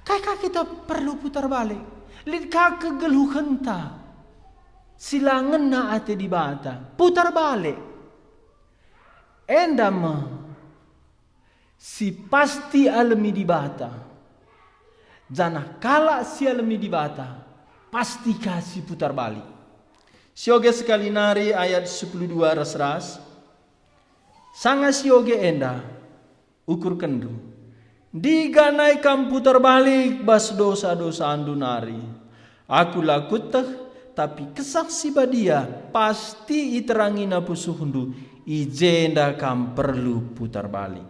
Kai ka kita perlu putar balik? Lit ka kegeluhenta si la ngena ate Dibata. Putar balik. Enda me si pasti alemi Dibata. Janah kalak si alemi Dibata, pasti ka si putar balik. Sioge sekali nari ayat sepuluh dua ras-ras. Sanga sioge enda, ukurkenndu. Ndiganai kam putar balik bas dosa-dosandu nari. Aku la kueteh, tapi Kesah Si Badia pasti iterangina pusuhndu, i jenda kam perlu putar balik.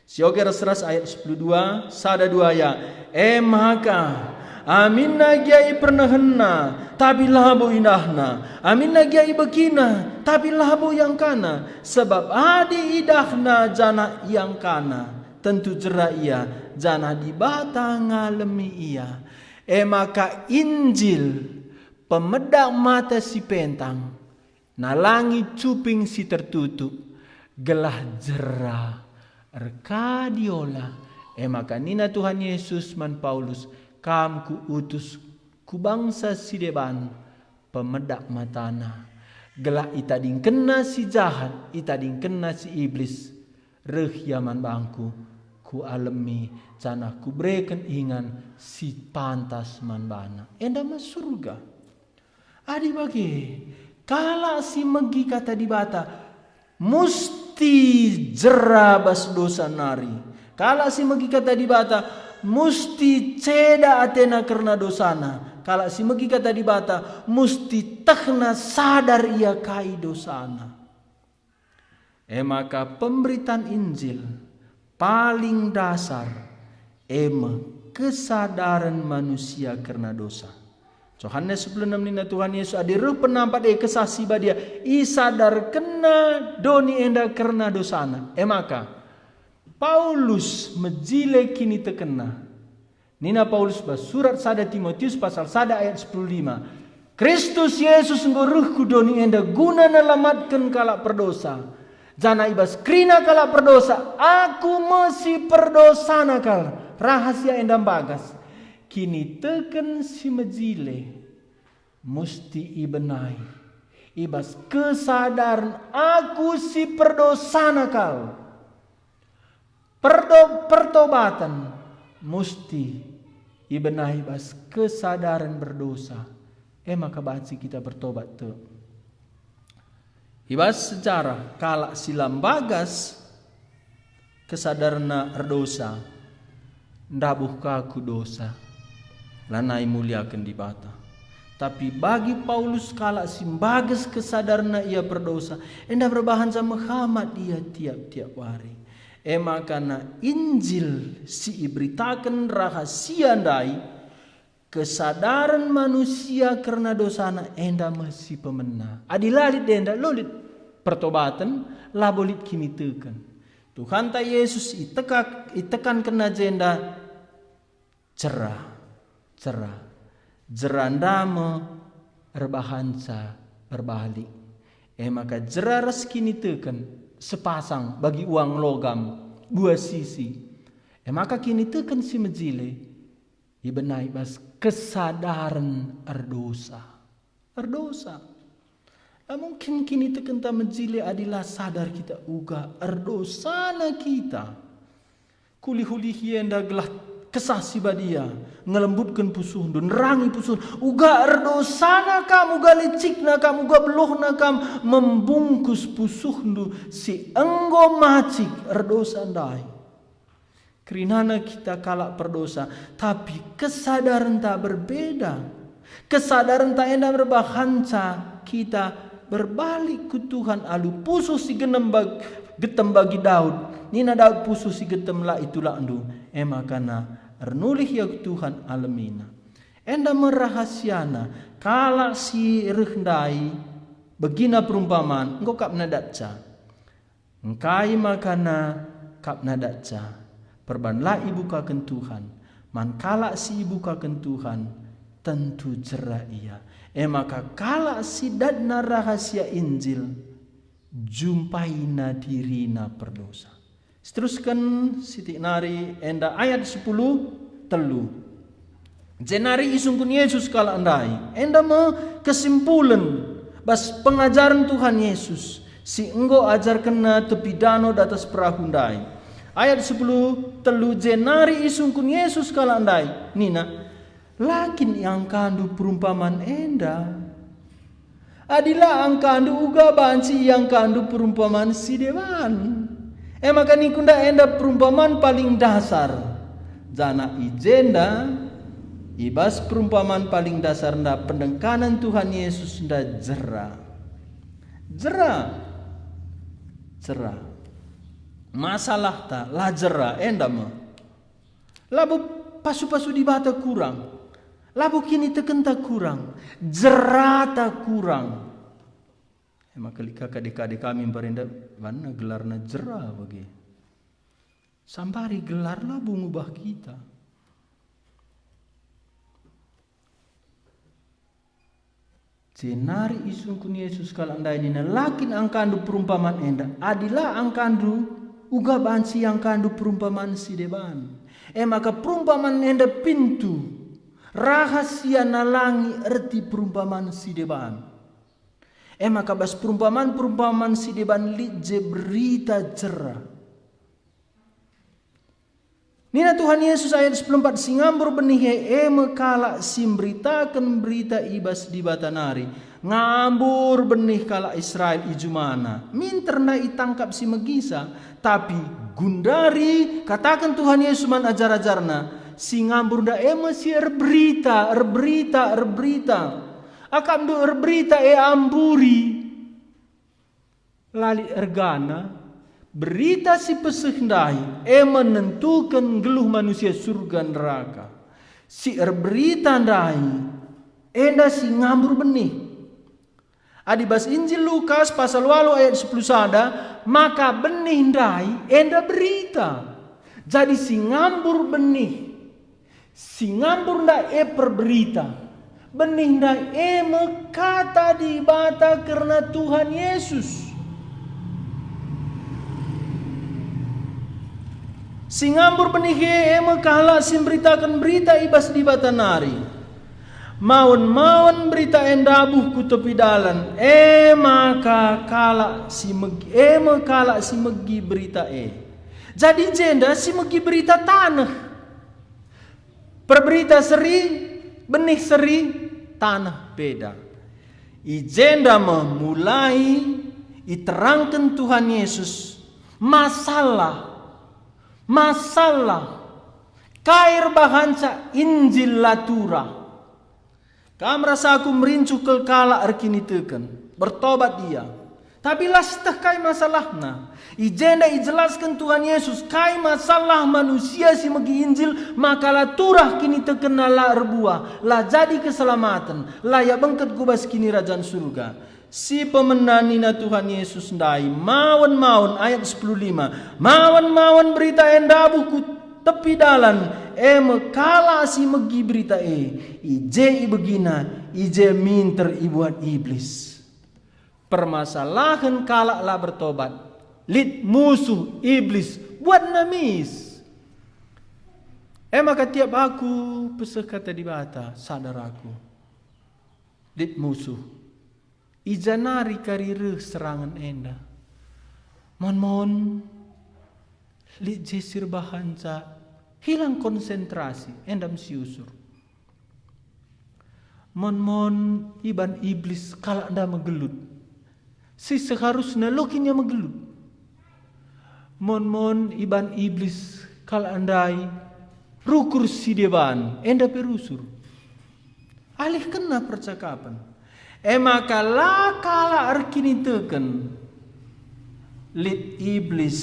Sioge ras-ras ayat sepuluh dua, sada dua ya. E maka, aminna gia ipernehenna, tapi labo idahna, aminna gia ibekina, tapi labo iangkana, sebab adi idahna janah iangkana, tentu jera ia, janah Dibata ngalemi ia. E maka Injil, pemedak mata si pentang, nalangi cuping si tertutup, gelah jera erkadiola. E maka nina Tuhan Yesus man Paulus, "Kam kuutus ku bangsa si deban, pemedak matana, gelah itadingkenna si jahat, itadingkenna si Iblis, reh ia man bangku, kualemi, janah kubereken ingan si pantas man bana." Enda me surga. Adi bage, kalak si megi kata Dibata musti jera bas dosa nari. Kalak si megi kata Dibata musti ceda atena kerna dosana. Kalak si megi kata Dibata musti tehna sadar ia kai dosana. E maka pemberitan Injil paling dasar, e me kesadaren manusia kerna dosa. Johanes sepuluh enem nina Tuhan Yesus, "Adi reh penampat e Kesah Si Badia, isadarkenna doni enda kerna dosana." E maka, Paulus mejile kinitekenna. Nina Paulus bas surat sada Timotius pasal sada ayat sepuluh lima, "Kristus Yesus enggo reh ku doni enda guna nelamatken kalak perdosa. Janah i bas kerina kalak perdosa, aku me si perdosana kal." Rahasia enda mbagas. Kiniteken si mejile musti ibenahi. I bas kesadaren aku si perdosana kal. Perdo-, pertobaten musti ibenahi bas kesadaren berdosa, e maka banci kita bertobat tek. I bas sejarah kalak si la mbagas kesadarna erdosa, Ndabuh ka ku dosa, lanai muliaken Dibata. Tapi bagi Paulus, kalak si mbages kesadarenna ia perdosa, enda merbahanca mehamat ia tiap-tiap wari. E maka na Injil si iberitaken rahasia ndai, kesadaren manusia kerna dosana enda me si pemena. Adi la lit enda, la lit pertobaten, labo lit kiniteken. Tuhanta Yesus iteka-, itekankenna jenda, "Jera, jera, jera enda me erbahanca erbalik." E maka jera ras kiniteken sepasang bagi uang logam dua sisi. E maka kiniteken si mejile ibenai bas kesadaren erdosa. Erdosa. La mungkin kinitekenta mejile adi la sadar kita uga erdosana kita. Kulih-ulih enda gelah Kesah Si Badia ngelembutken pusuhndu, nerangi pusuhndu. Uga erdosana kam, uga lecikna kam, uga beluhna kam membungkus pusuhndu si enggo macik erdosa ndai. Kerinana kita kalak perdosa, tapi kesadarenta berbeda. Kesadarenta enda merbahanca kita berbalik ku Tuhan alu pusuh si genem bag-, getem bagi Daud. Nina Daud, "Pusuh si getem la itulakndu, e makana ernulih ia ku Tuhan alemina." Enda me rahasiana, kalak si reh ndai, begina perumpaman, enggo kap nadatca. Engkai makana kap nadatca, perban la ibukaken Tuhan. Man kalak si ibukaken Tuhan, tentu jera ia. E maka kalak si datna rahasia Injil, jumpaina dirina perdosa. Seterusken sitik nari enda ayat sepuluh telu. Jenari isungkun Yesus kalak ndai. Enda me kesimpulen bas pengajaren Tuhan Yesus si enggo ajarkenNa tepi dano datas perahu ndai. Ayat sepuluh telu, jenari isungkun Yesus kalak ndai, nina, "La kin iangkandu perumpaman enda? Adi la angkandu, uga banci iangkandu perumpaman si deban." E maka ningkunda enda perumpaman paling dasar, janah i jenda, i bas perumpaman paling dasar enda pendengkanen Tuhan Yesus enda jera. Jera. Jera. Masalahta la jera, enda me. Labo pasu-pasu Dibata kurang. Labo kinitekenta kurang. Jerata kurang. E maka lit ka kade-kade kami mbarenda, banna gelarna jera bage. Sambari gelar labo ngubah kita. Jenari isungkun Yesus kalak ndai nina, "La kin angkandu perumpaman enda? Adi la angkandu, uga banci iangkandu perumpaman si deban." E maka perumpaman enda pintu rahasia nalangi erti perumpaman si deban. E maka bas perumpaman-perumpaman si deban lit je berita jera. Nina Tuhan Yesus ayat sepuluh empat, "Si ngambur benih e, e me kalak si mberitaken berita i bas Dibata nari. Ngambur benih kalak Israel i jumana. Minter ndai itangkap si megisa." Tapi gundari kataken Tuhan Yesus man ajar-ajarNa, "Si ngambur ndai e me si erberita, erberita, erberita. Akapndu erberita e amburi." La lit ergana, berita si peseh ndai e me nentuken nggeluh manusia surga neraka. Si erberita ndai enda si ngambur benih. Adi bas Injil Lukas pasal walu ayat sepuluh sada, maka benih ndai enda berita. Jadi si ngambur benih, si ngambur ndai e perberita. Benih ndai e me Kata Dibata kerna Tuhan Yesus. Si ngambur benih e, e me kalak si mberitaken berita i bas Dibata nari. Mawen-mawen berita e ndabuh ku tepi dalan, e maka kalak si megi, e me kalak si megi berita e. Jadi jenda si megi berita taneh. Perberita seri, benih seri, taneh beda. I jenda me mulai iterangken Tuhan Yesus masalah, masalah Kai erbahanca Injil la turah? Kam ras aku merincuh kal kalak erkiniteken, bertobat ia. Tapi la sieteh kai masalahna. I jenda ijelasken Tuhan Yesus kai masalah manusia si megi Injil, maka la turah kinitekenna, la erbuah, la jadi keselamaten, la ia bengket ku bas Kinirajan Surga. Si pemena nina Tuhan Yesus ndai, mawen-mawen, ayat sepuluh lima, mawen-mawen berita e ndabuh ku tepi dalan, e me kalak si megi berita e, i je ibegina, i je minter ibuat Iblis. Permasalahen kalak la bertobat, lit musuh Iblis, buatna mis. E maka tiap aku peseh Kata Dibata, sadar aku, lit musuh. I ja nari kari reh serangen enda. Mon-mon lit je si erbahanca hilang konsentrasi, enda me si usur. Mon-mon iban Iblis kalak enda megelut, si seharusna la kin ia megelut. Mon-mon iban Iblis kalak ndai rukur si deban, enda pe rusur. Alihkenna percakapen. E maka la kalak erkiniteken, lit Iblis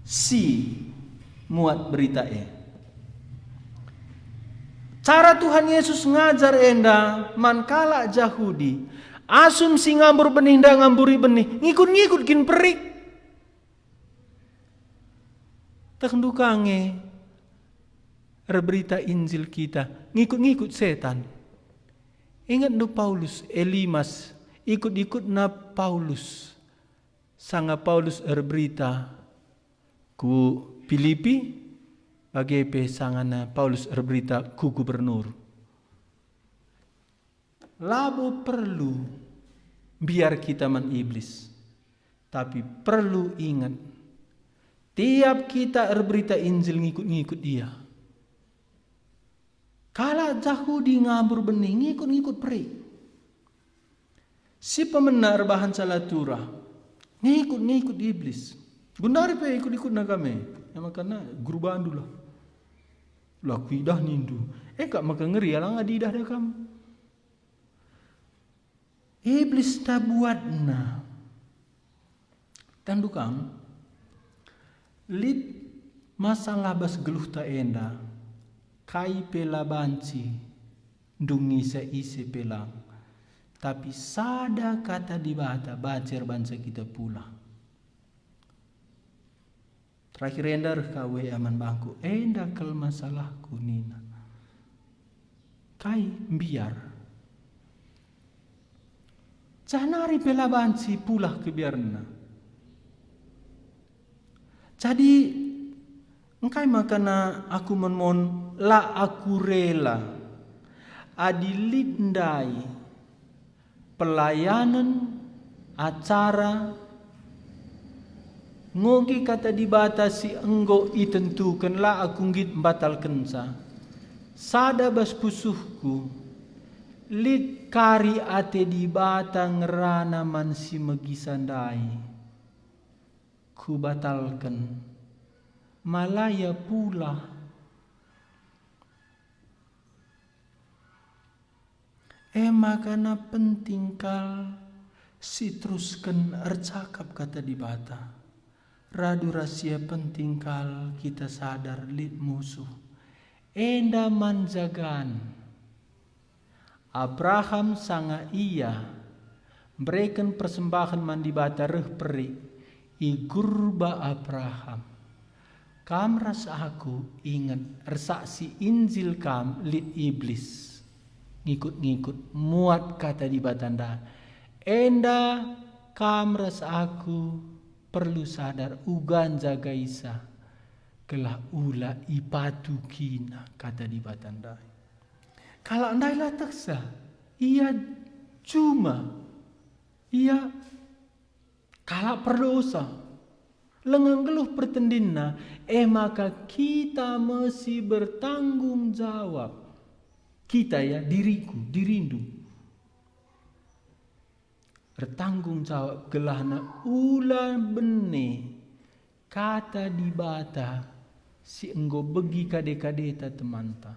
si muat berita e. Cara Tuhan Yesus ngajar enda man kalak Jahudi, asum si ngambur benih enda ngamburi benih, ngikut-ngikut kin perik. Tehndu ka nge erberita Injil kita, ngikut-ngikut setan. Ingetndu Paulus, Elimas, ikut-ikutna Paulus. Sanga Paulus erberita ku Pilipi, bage pe sangana Paulus erberita ku gubernur. Labo perlu mbiar kita man Iblis, tapi perlu inget, tiap kita erberita Injil ngikut-ngikut ia. Kalak Jahudi ngambur benih ngikut-ngikut perik. Si pemena erbahanca la turah, ngikut-ngikut Iblis. Gundari pe ikut-ikutna kami. E maka guru bandu lah. La kuidah nindu. E kap maka ngeri alang adi idah da kam. Iblis tabuatna. Tandu kam, lit masalah bas geluhta enda, kai pe la banci, ndungi ise-ise pe lang. Tapi sada Kata Dibata banci erbahanca kita pulah. Terakhir enda reh ka W A man bangku, enda kal masalahku nina. Kai mbiar? Janari pe la banci pulah kebiarenna. Jadi, engkai makana aku mon-mon la aku rela adi lit ndai pelayanen, acara, ngoge Kata Dibata si enggo itentuken la aku nggit mbatalkenca. Sada bas pusuhku, lit kari ate Dibata ngerana man si megisa ndai. Kubatalken. Malaya pulah. E maka na penting kal siterusken ercakap Kata Dibata. Radu ras ia penting kal kita sadar lit musuh. Enda man jagan. Abraham sanga ia mbereken persembahen man Dibata reh perik, igurba Abraham. Kam ras aku inget ersaksi Injil kam lit Iblis. Ngikut-ngikut muat Kata Dibata ndai. Enda kam ras aku perlu sadar uga njagaisa, gelah ula ipatukina Kata Dibata ndai. Kalak ndai la teksa, ia juma, ia kalak perdosa. Langa nggeluh pertendinna, e maka kita me si bertanggung jawab. Kita ya, diriku, dirindu. Ertanggung jawab gelahna ula bene Kata Dibata si enggo begi kade-kadeta temanta.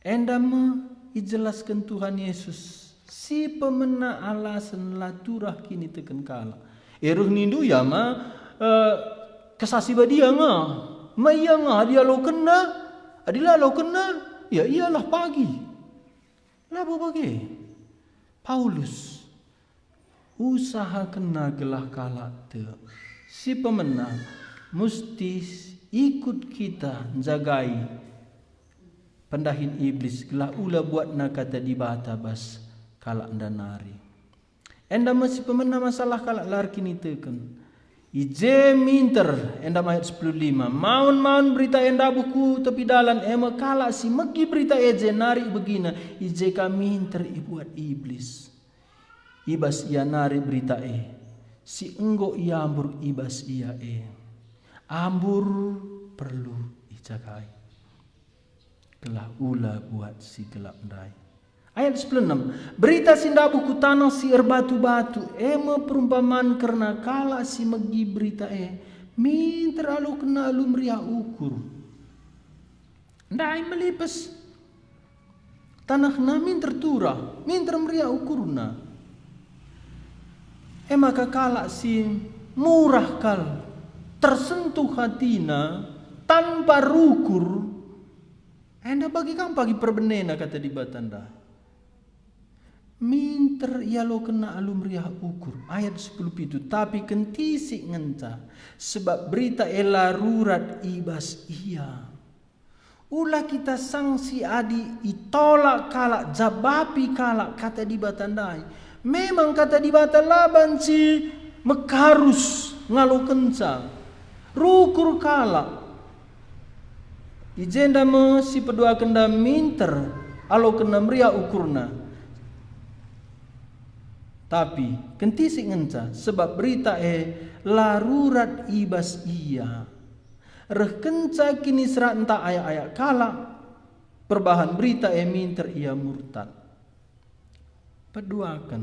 Enda me ijelasken Tuhan Yesus si pemena alasen la turah kiniteken kalak. E reh nindu ia ma, eh, Kesah Si Badia nga, ma ia nga adi alokenna, adi la alokenna, ya ia lah pagi. Labo bage. Paulus usahakenna gelah kalak tek. Si pemena musti ikut kita njagai pendahin Iblis gelah ula buatna kata Dibata bas kalak enda nari. Enda me si pemena masalah kalak la erkiniteken. I je minter, enda me ayat sepuluh lima, maun-maun berita e ndabuh ku tepi dalan, e me kalak si megi berita e jenari ibegina, i je ka minter ibuat Iblis. I bas ia nari berita e, si enggo iambur i bas ia e. Ambur perlu ijagai, gelah ula buat si gelap ndai. Ayat sepuluh enam, berita si ndabuh ku taneh si erbatu-batu, e me perumpaman kerna kalak si megi berita e, minter alokenna alu meriah ukur. Ndai melipes. Tanehna minter turah, minter meriah ukurna. E maka kalak si murah kal, tersentuh hatina, tanpa rukur, enda bagi kam pagi perbenena kata Dibata enda. Minter ialokenna alu meriah ukur. Ayat sepuluh pitu, tapi kentisik ngenca, sebab berita e la rurat i bas ia. Ula kita sangsi adi itolak kalak, jabapi kalak kata Dibata ndai. Memang kata Dibata la banci mekarus ngalokenca. Rukur kalak. I jenda me si peduakenda minter alokenna meriah ukurna. Tapi kentisik ngenca, sebab berita e la rurat i bas ia. Reh kenca kiniseran ntah ayak-ayak kalak, perbahan berita e minter ia murtad. Peduaken,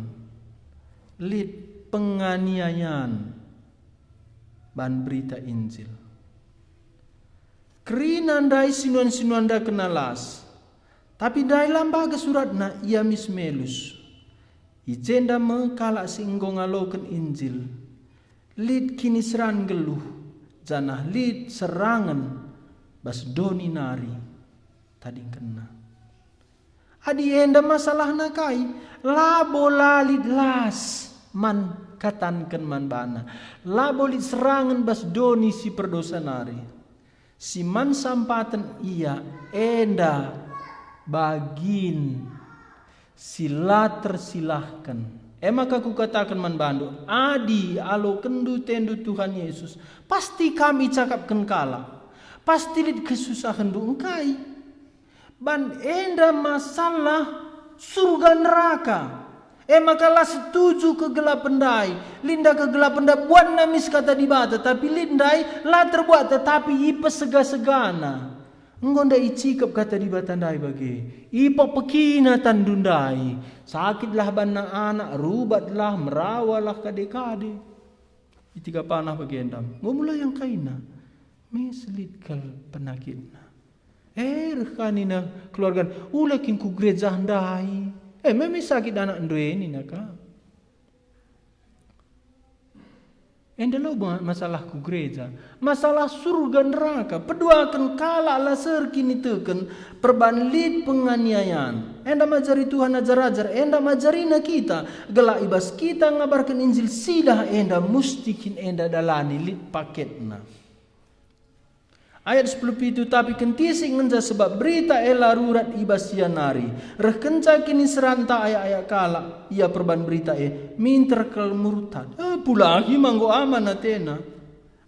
lit penganiayan ban berita Injil. Kerina ndai sinuan-sinuan ndakenna las, tapi ndai la mbages suratna ia mis melus. I jenda me kalak si enggo ngaloken Injil, lit kiniseran nggeluh, janah lit serangen bas doni nari tadingkenna. Adi enda masalahna kai, labo la lit las man katanken man bana, labo lit serangen bas doni si perdosa nari. Si man sampaten ia enda bagin si la tersilahken. E maka kukataken man bandu, adi alokenndu tendu Tuhan Yesus, pasti kam icakapken kalak, pasti lit kesusahenndu engkai. Ban enda masalah surga neraka. E maka la setuju kegelapen ndai. Lit nda kegelapen nda buatna mis kata Dibata, tapi lit ndai la terbuat tetapi ipesega-segana. Enggo nda icikep kata Dibata ndai bage. Ipekpekina tanndu ndai. Sakitlah banna anak, rubatlah, merawalah kade-kade. Itika panah bage ndam. Enggo mulai angkaina. Mis lit kal penakitna. Eh, reh ka nina keluarga, "Ula kin ku gereja ndai." Eh, meme sakit anak ndue nina ka. Enda lo ba-, masalah ku gereja. Masalah surga neraka. Peduaken kalak la seh erkiniteken perban lit penganiayan. Enda majari Tuhan ajar-ajar, enda majarina kita. Gelah i bas kita ngabarken Injil sidah enda musti kin enda dalani lit paketna. Ayat sepuluh pitu, tapi kentisik ngenca sebab berita e la rurat i bas ia nari. Reh kenca kiniseran ntah ayak-ayak kalak, ia perban berita e, minter kal murtad. Eh, pulagi ma enggo aman atena.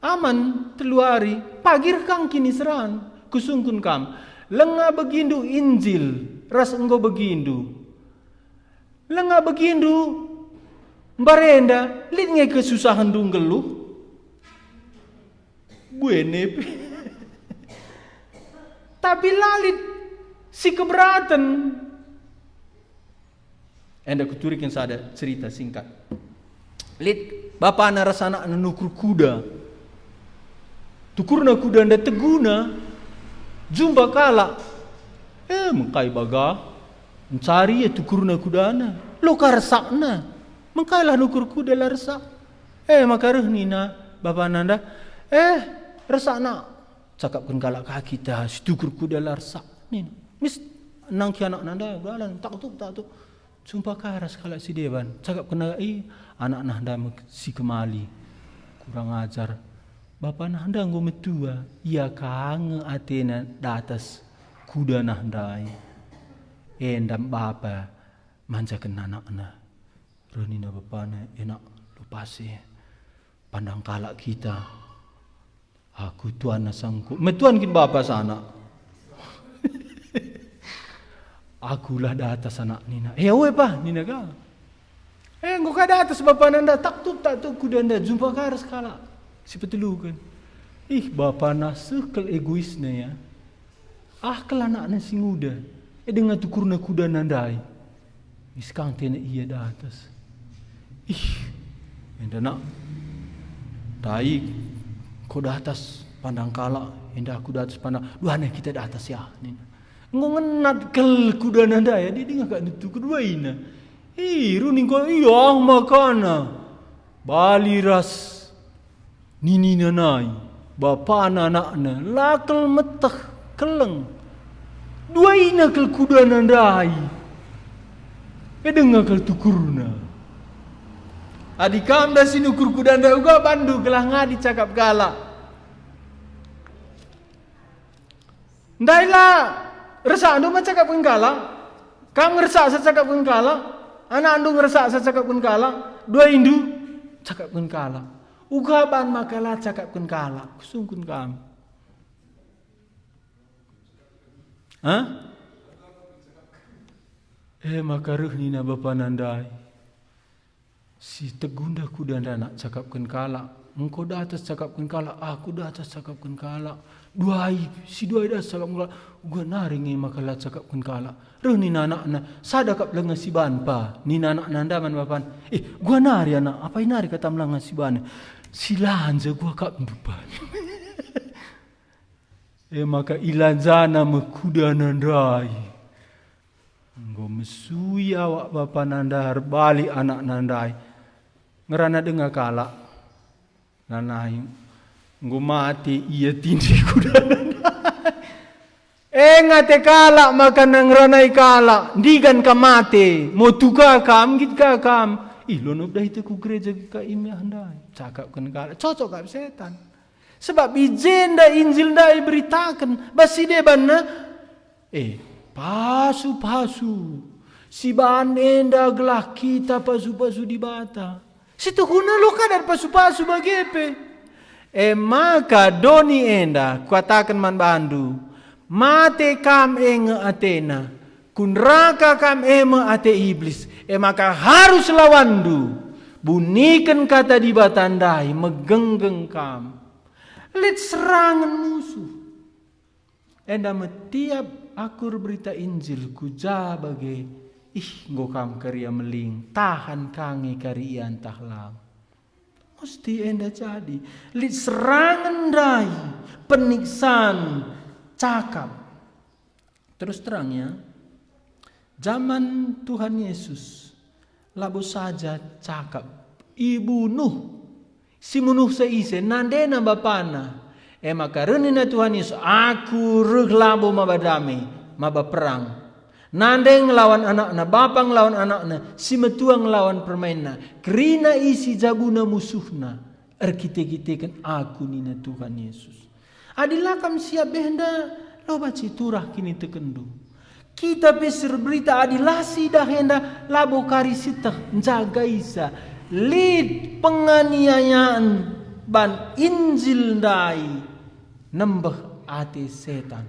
Aman telu ari, pagi reh kang kiniseran. Kusungkun kam, lenga begindu Injil, ras enggo begindu. Lenga begindu mbarenda, lit nge kesusahenndu nggeluh. Buene pe. Tapi la lit si keberaten. Enda kuturiken sada cerita singkat. Lit bapana ras anakna nukur kuda. Tukurna kuda enda teguna, Jumpa kalak, eh, mengkai baga, ncari ia tukurna kudana, lo ka resakna, mengkailah nukur kuda la resak. Eh, maka reh nina bapana enda, "Eh, resak nak, cakapken kalak ka kita si tukur kuda la resak," nina. Mis nangki anakna enda, udalan, taktuk, taktuk. Jumpa ka ras kalak si deban, cakapkenna, "I, anakna enda me-, si kemali. Kurang ajar. Bapana enda enggo metua, ia ka nge atena datas kudana ndai." Enda bapa manjaken anakna. Reh nina bapana, "Enak, lupasi. Pandang kalak kita." Aku tuan asangku. Metuan kin bapa sanak. Akulah datas anak nina. "Eh, oe pa," nina ka. Eh, enggo ka datas bapana enda, taktuk, taktuk kuda enda, jumpa ka ras kalak si peteluken. Ih, bapana seh kal egoisna ya. Ah, kal anakna si nguda, eh, denga tukurna kudana ndai. Mis kang tena ia datas. Ih, enda nak. Ndai ko datas pandang kalak, enda aku datas pandang. Duana kita datas ya, nina. Enggo ngenat kal kudana ndai, adi denga ka nutukur duaina. Ih, runi enggo ia makana. Bali ras ninina nai, bapana anakna, la kal meteh keleng. Duaina kal kudana ndai. Idenga kal tukurna. Adi kam da si nukur kudanda uga bandu gelah ngadi cakap kalak. Ndai la resakndu ma cakapken kalak? Kam ngeresaksa cakapken kalak? Anakndu ngeresaksa cakapken kalak? Duaindu cakapken kalak? Uga ban maka la cakapken kalak, kusungkun kam. Hah? Eh, maka reh nina bapana ndai. Si tegunda kudanda nak cakapken kalak. Engko datas cakapken kalak, aku datas cakapken kalak. Duai, si duai datas cakapken kalak. Uga nari nge maka la cakapken kalak. Reh nina anakna, sada kap langa si ban pa. Nina anakna enda man bapan, "Eh, gua nari anak, apai nari kata melanga si ban? Si lanja gua kap ndupan." E maka ilanjana me kudana ndai. Enggo mesui awak bapana ndai, erbalik anakna ndai. Ngerana denga kalak. Lanai enggo mate ia tindi kudana ndai. E ngate kalak maka ngeranai kalak, ndigan ka mate, motu ka kam, nggit ka kam. Ih, lonop dahi te ku gereja ka imah ndai. Cakapken kalak, cocok kap setan. Sebab i jenda Injil ndai iberitaken, bas si debanna, eh, pasu-pasu. Si ban enda gelah kita pasu-pasu Dibata. Si tuhuna lo kadar pasu-pasu bage pe. E maka doni enda kukataken man bandu, mate kam e nge atena, ku neraka kam e me ate Iblis, e maka harus lawanndu, buniken kata Dibata ndai megenggeng kam. Lit serangen musuh. Enda me tiap aku erberita Injil ku ja bage, ih, enggo kam kari ia meling, tahan ka nge kari ia ntah lam. Musti enda jadi. Lit serangen ndai, peniksan, cakap. Terus terang ya, jaman Tuhan Yesus, labo saja cakap, ibunuh. Si munuhsa ise, nandena bapana. E maka reh nina Tuhan Yesus, "Aku reh labo maba dame, maba perang. Nande ngelawan anakna, bapa ngelawan anakna, si metua ngelawan permainna, kerina isi jabuna musuhna, erkite-kiteken Aku," nina Tuhan Yesus. Adi la kam siap enda, lo banci turah kinitekenndu. Kita pe si erberita adi la sidah enda, labo kari sieteh njagaisa. Lit penganiayaan ban Injil ndai nembeh ate setan.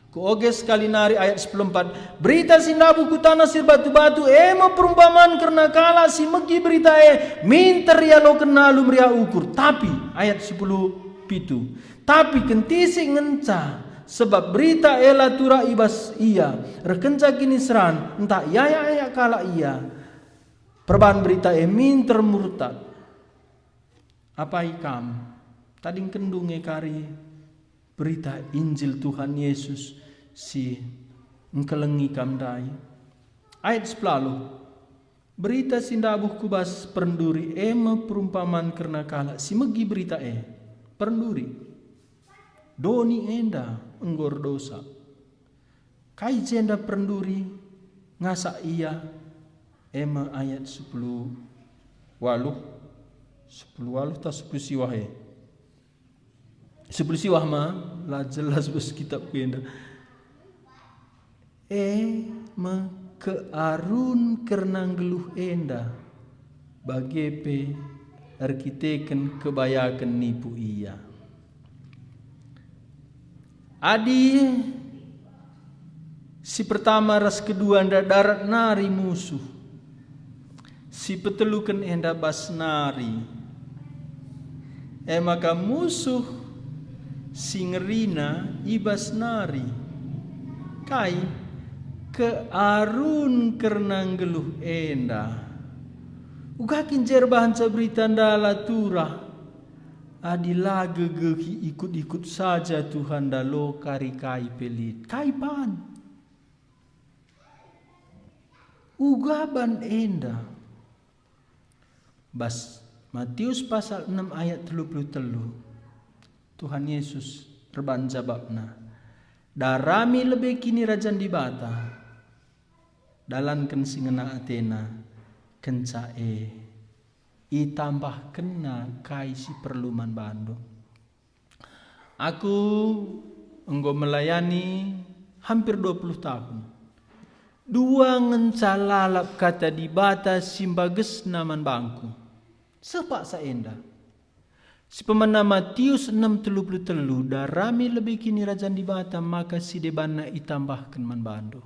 Kuoge sekali nari ayat sepuluh empat, "Berita si ndabuh ku taneh si erbatu-batu, e me perumpaman kerna kalak si megi berita e, minter ialokenna alu meriah ukur." Tapi, ayat sepuluh pitu, "Tapi kentisik ngenca, sebab berita e la turah i bas ia, reh kenca kiniseran, ntah iayak-ayak kalak ia. Perban berita e minter murtad." Apai kam? Tadingkenndu nge kari berita Injil Tuhan Yesus si engkelengi kam ndai. Ayat sepuluh, berita si ndabuh ku bas pernduri e me perumpaman kerna kalak si megi berita e. Pernduri, doni enda enggo erdosa. Kai jenda pernduri ngasak ia? E me ayat sepuluh waluh, sepuluh waluh tah sepuluh siwah e. Sepuluh siwah ma, la jelas bas kitab ku enda. E me kearun kerna nggeluh enda, bage pe erkiteken kebayaken nipu ia. Adi si pertama ras kedua enda darat nari musuh, si peteluken enda bas nari. E maka musuh si ngerina i bas nari. Kai? Kearun kerna nggeluh enda. Uga kin je erbahanca berita enda la turah? Adi la gegehi ikut-ikut saja Tuhanta, lo kari kai pe lit. Kai pan? Uga ban enda. Bas Matius pasal enem ayat telu puluh telu, Tuhan Yesus erban jabapna, "Darami lebe Kinirajan Dibata, dalanken si ngena atena, kenca e itambahkenNa kai si perlu man bandu." Aku enggo melayani hampir dua puluh tahun. Dua ngenca lalap Kata Dibata si mbagesna man bangku. Seh paksa enda. Sipemana Matius enem telu puluh telu, "Darami lebe Kinirajan Dibata, maka si debanna itambahken man bandu."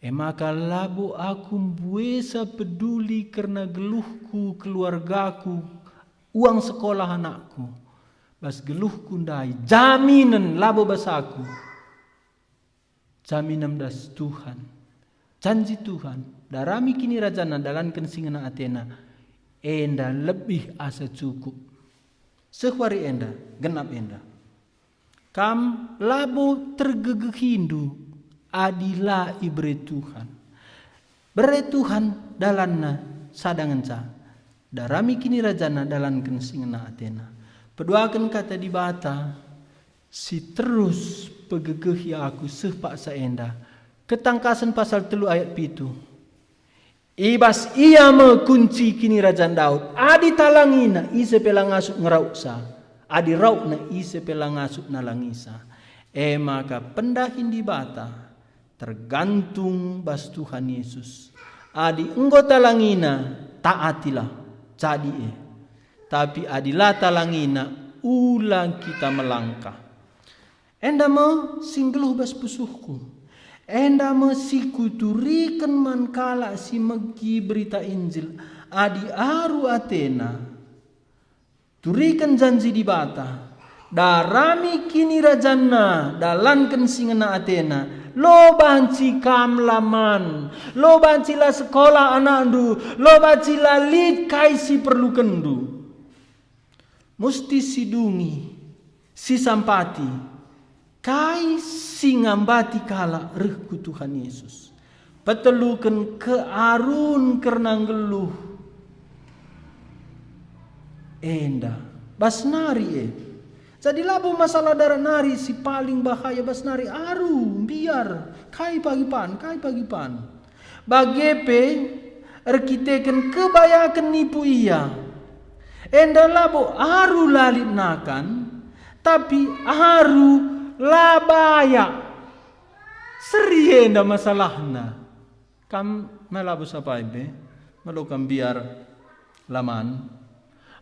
E maka labo aku mbuesa peduli kerna geluhku, keluargaku, uang sekolah anakku, bas geluhku ndai, jaminen labo bas aku. Jaminen bas Tuhan. Janji Tuhan, "Darami Kinirajanna, dalanken si ngena atena, enda lebih asa cukup." Seh wari enda, genap enda. Kam labo tergegehindu adi la ibere Tuhan. Bere Tuhan dalanna sada ngenca. Darami Kinirajanna, dalanken si ngena atena. Peduaken Kata Dibata si terus pegegehi aku seh paksa enda. Ketangkasen pasal telu ayat pitu. I bas ia me kunci Kinirajan Daud. Adi talangina, ise pe la ngasup ngerauksa. Adi raukna, ise pe la ngasup nalangisa. E maka pendahin Dibata tergantung bas Tuhan Yesus. Adi enggo talangina, taatilah, jadi e. Tapi adi la talangina, ula kita melangkah. Enda me si nggeluh bas pusuhku. Enda me si kuturiken man kalak si megi berita Injil. Adi aru atena, turiken janji Dibata, darami Kinirajanna, dalanken si ngena atena, lo banci kam la man, lo banci la sekolah anakndu, lo banci la lit kai si perlukenndu. Musti sidungi, sisampati, kai si ngambati kalak reh ku Tuhan Yesus. Peteluken kearun kerna nggeluh enda. Bas nari e. Jadi labo masalah darat nari si paling bahaya bas nari aru, mbiar, kai pagi pan, kai pagi pan. Bage pe erkiteken kebayaken nipu ia. Enda labo aru la lit nakan, tapi aru la bayak. Seri enda masalahna. Kam malabo sapai pe, malo kam mbiar la man,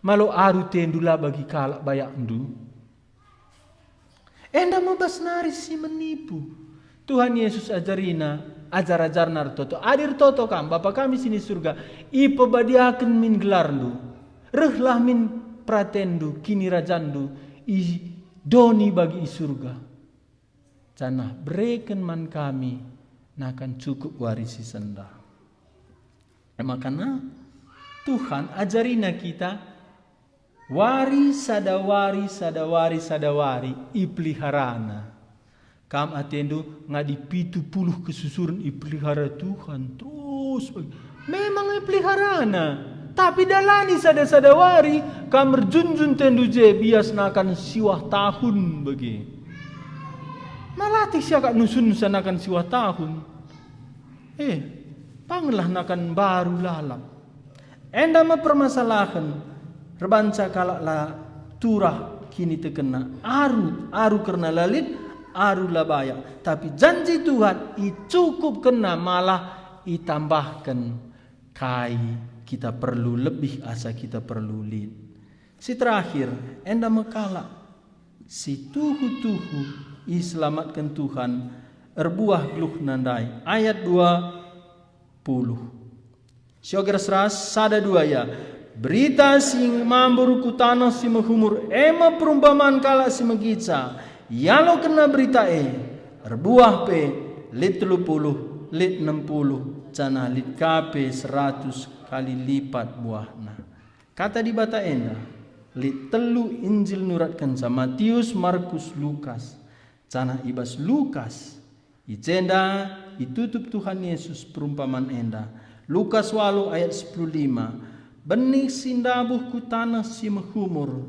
malo aru tendu la bagi kalak bayakndu. Enda me bas nari si menipu. Tuhan Yesus ajarina, ajar-ajarna ertoto. Adi ertoto kam, Bapa kami si ni Surga, ipebadiaken min gelarndu. Rehlah min peratenndu, kinirajanndu, i doni bagi i Surga. Janah bereken man kami nakan cukup wari si sendah. E makana Tuhan ajarina kita Wari sada wari, sada wari, sada wari ipeliharana. Kam atendu ngadi pitu puluh kesusuren ipelihara Tuhan terus bagi. Memang ipeliharana, tapi dalani sada-sada wari kam erjunjun tendu je bias nakan siwah tahun bagi. Malatih siakap nusunsa nakan siwah tahun. Eh, pangenlah nakan mbaru lalap. Enda me permasalahen erbanca kalak la turah kinitekenna, aru, aru kerna la lit, aru la bayak. Tapi janji Tuhan icukupkenna, malah itambahken kai kita perlu lebih asa kita perlu lit. Si terakhir, enda me kalak si tuhu-tuhu iselamatken Tuhan erbuah geluhna ndai. Ayat dua puluh. Sioger seras sada dua ya. Berita si mambur ku taneh si mehumur e me perumpaman kalak si megica. Ialokenna berita e, erbuah pe lit telu puluh, lit enam puluh, janah lit ka pe seratus kali lipat buahna. Kata Dibata enda lit telu Injil nuratkenca, Matius, Markus, Lukas. Janah i bas Lukas, i jenda itutup Tuhan Yesus perumpaman enda. Lukas walu ayat sepuluh lima, "Benih si ndabuh ku taneh si mehumur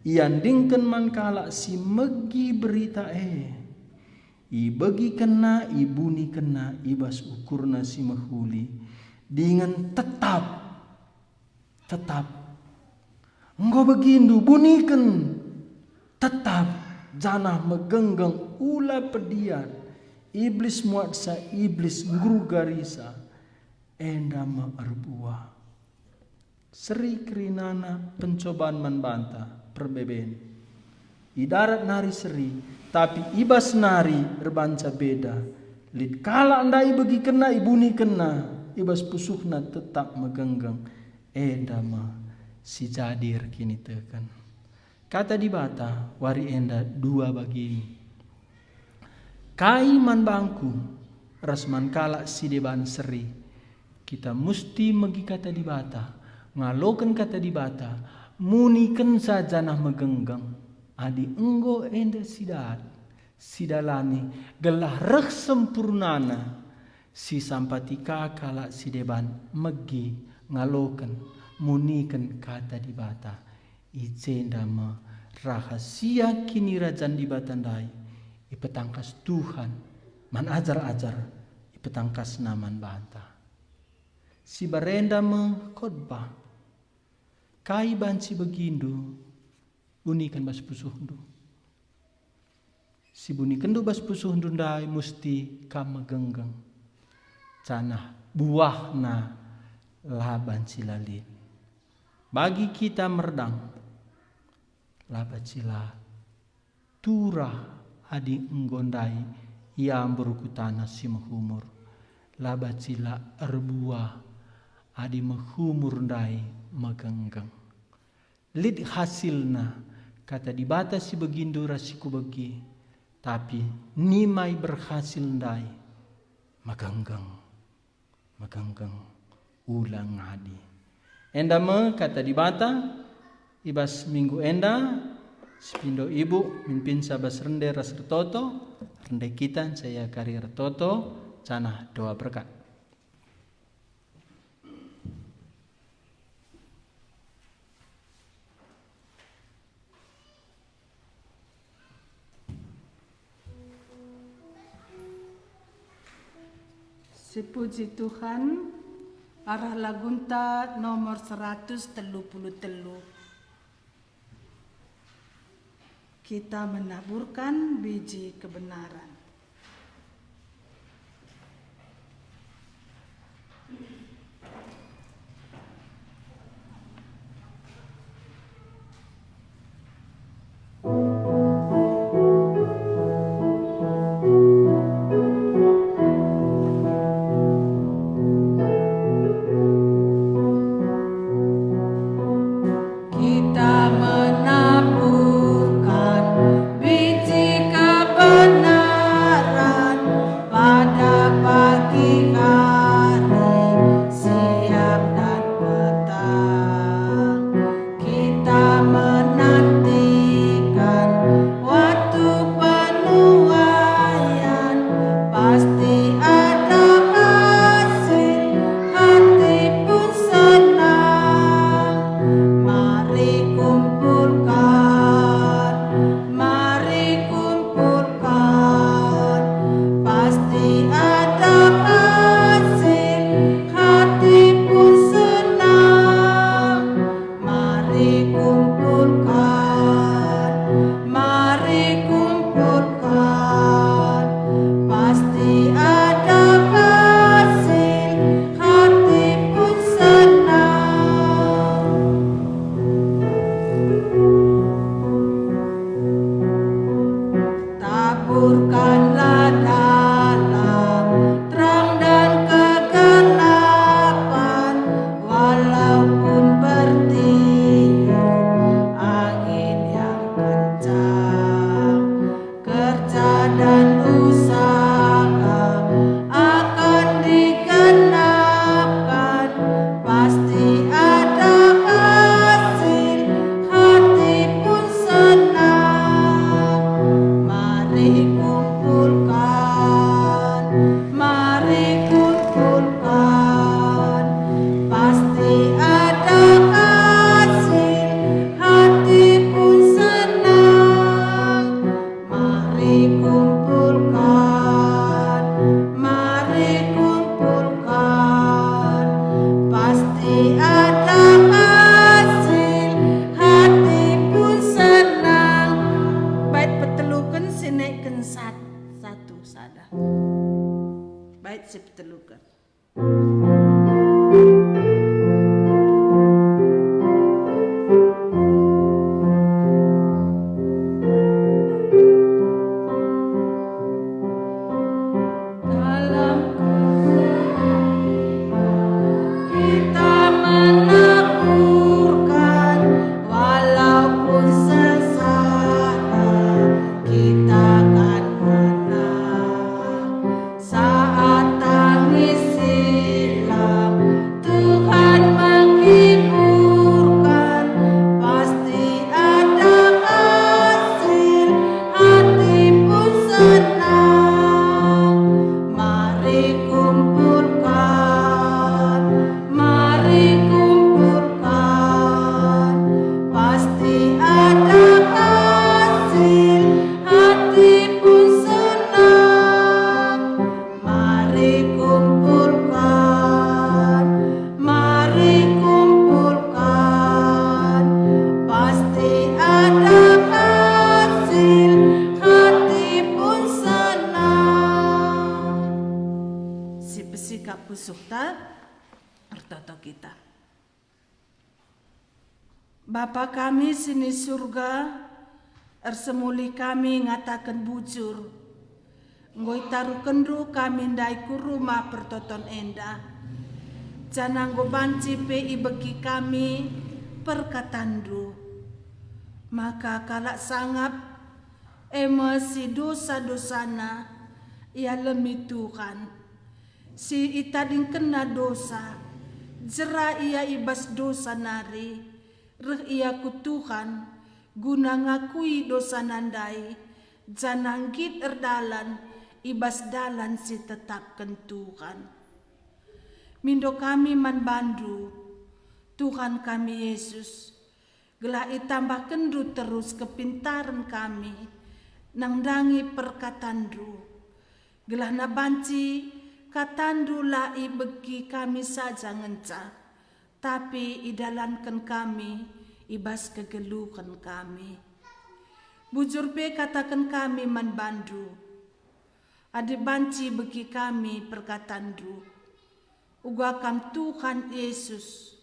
iandingken man kalak si megi berita e. Ibegikenna, ibunikenna i bas ukurna si mehuli, dingen tetap." Tetap. Enggo begindu, buniken. Tetap, janah megenggeng, ula pediat. Iblis muatsa, Iblis nggerugarisa. Enda me erbuah. Seri kerinana pencoban man banta, perbeben. I darat nari seri, tapi i bas nari erbanca beda. Lit kalak ndai ibegikenna, ibunikenna, i bas pusuhna tetap megenggeng. Enda me si jadi erkiniteken. Kata Dibata wari enda dua bagin. Kai man bangku ras man kalak si deban seri? Kita musti megi Kata Dibata, ngaloken Kata Dibata, munikenca janah megenggeng. Adi enggo enda sidat, sidalani, gelah reh sempurnana, sisampati ka kalak si deban megi, ngaloken, muniken Kata Dibata. I jenda me rahasia Kinirajan Dibata ndai ipetangkas Tuhan man ajar-ajar, ipetangkasNa man banta. Si barenda me khotbah. Kai banci begindu buniken bas pusuhndu? Si bunikenndu bas pusuhndu ndai musti kam megenggeng, janah buahna la banci la lit. Bagi kita merdang, la banci la turah adi enggo ndai iambur ku taneh si mehumur, la banci la erbuah adi mehumur ndai megenggeng. Lit hasilna, Kata Dibata si begindu ras si kubegi, tapi nimai berhasil ndai megenggeng, megenggeng, ula ngadi. Enda me Kata Dibata i bas minggu enda, sipindo ibu mimpinsa bas rende ras ertoto, rende kita nca ia kari ertoto, janah doa berkat. Sipuji Tuhan, arah lagunta nomor seratus telu puluh telu. Kita menaburkan biji kebenaran. Kita menaburkan biji kebenaran. Burkanlah dalam terang dan kegelapan, walaupun bertiup angin yang kencang, kerja dan usaha akan digenapkan, pasti ada hasil, hati pun senang. Mari kumpulkan, mari kumpulkan, pasti ada hasil, hati pun senang. Mari kumpulkan, mari kumpulkan, pasti ada hasil, hati pun senang. Bait peteluken si naiken sat-, satu sada. Bait si peteluken. Dalam kesedihan kita menaburkan, walaupun sengsara kita kan menang. Saat tangis silam, Tuhan menghiburkan, pasti ada hasil, hati pun senang. Mari kumpulkan, mari kumpulkan, pasti ada hasil, hati pun senang. Mari kumpulkan, mari kumpulkan, pasti ada hasil, hati pun senang. Sipesikap pusuhta, ertoto kita. Bapa kami si ni Surga, ersemulih kami ngataken bujur. Enggo itaruhkenNdu kami ndai ku rumah pertoton enda, janah enggo banci pe ibegi kami perkataNdu. Maka kalak sangap, e me si dosa-dosana, ialemi Tuhan. Si itadingkenna dosa, jera ia i bas dosa nari, reh ia ku Tuhan guna ngakui dosana ndai, janah nggit erdalan i bas dalan si tetapken Tuhan. Mindo kami man bandu, Tuhan kami Yesus, gelah itambahkenNdu terus kepintaren kami nandangi perkatanNdu, gelahna banci katanNdu la ibegi kami saja ngenca, tapi idalanken kami i bas kegeluhen kami. Bujur pe kataken kami man bandu, adi banci ibegi kami perkatanNdu, uga Kam Tuhan Yesus,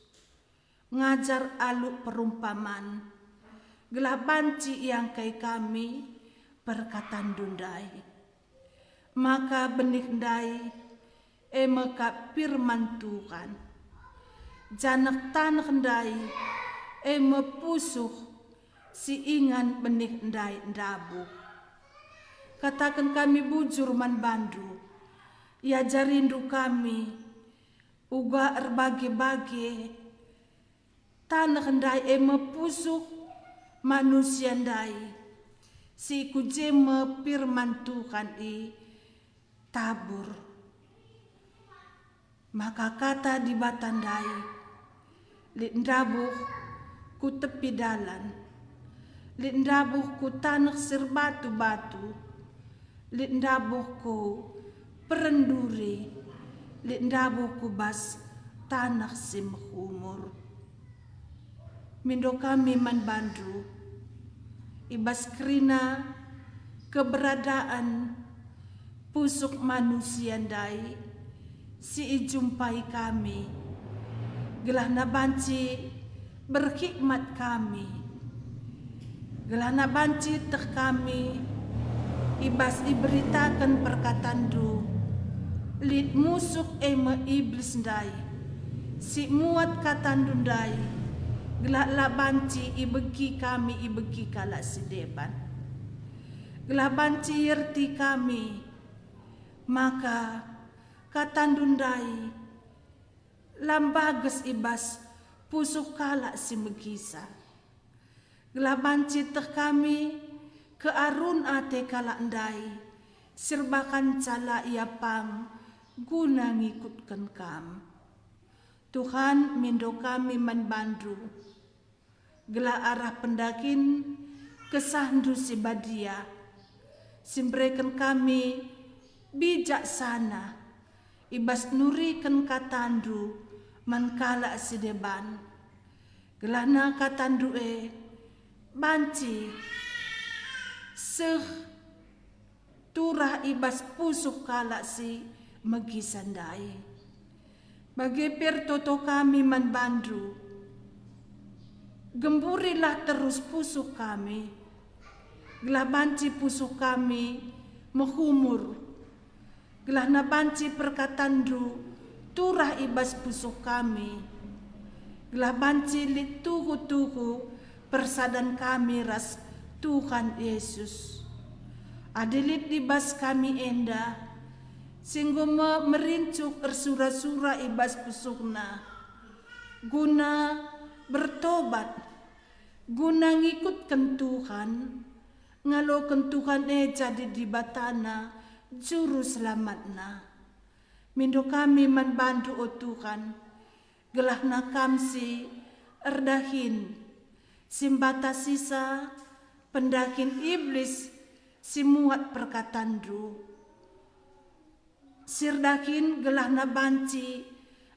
ngajar alu perumpaman, gelah banci iangkai kami perkatanNdu ndai. Maka benih ndai, e me kap firman Tuhan, janah taneh ndai, e me pusuh si ingan benih ndai ndabuh. Kataken kami bujur man bandu, iajariNdu kami, uga erbage-bage taneh ndai, e me pusuh manusia ndai, si ku je me firman Tuhan i tabur. Maka kata Dibata ndai lit ndabuh ku tepi dalan, lit ndabuh ku taneh si erbatu-batu, lit ndabuh ku perenduri, lit ndabuh ku bas taneh si mehumur. Mindo kami man bandu, i bas kerina keberadaan pusuh manusia ndai si ijumpai kami, gelahna banci berhikmat kami, gelahna banci teh kami I bas iberitaken perkatanNdu, lit musuh e me Iblis ndai, si muat katanNdu ndai, gelah la banci ibegi kami ibegi kalak si deban. Gelah banci ierti kami, maka katanNdu ndai la mbages i bas pusuh kalak si megisa. Gelah banci teh kami kearun ate kalak ndai, si erbahanca la ia pang guna ngikutken Kam. Tuhan, mindo kami man bandu, gelah arah pendahin KesahNdu si Badia, si mbereken kami bijaksana i bas nuriken kataNdu man kalak si deban. Gelahna kataNdu e banci seh turah i bas pusuh kalak si megisa ndai. Bage pe ertoto kami man bandu, gemburilah terus pusuh kami, gelah banci pusuh kami mehumur, gelahna banci perkatanNdu turah i bas pusuh kami, gelah banci lit tuhu-tuhu persadan kami ras Tuhan Yesus. Adi lit i bas kami enda, si enggo me merincuh ersura-sura i bas pusuhna, guna bertobat, guna ngikutken Tuhan, ngaloken Tuhan e jadi Dibatana, Juru Selamatna. Mindo kami man bandu, o Tuhan, gelahna Kam si erdahin, si mbatasisa pendahin Iblis si muat perkatanNdu. Si erdahin gelahna banci,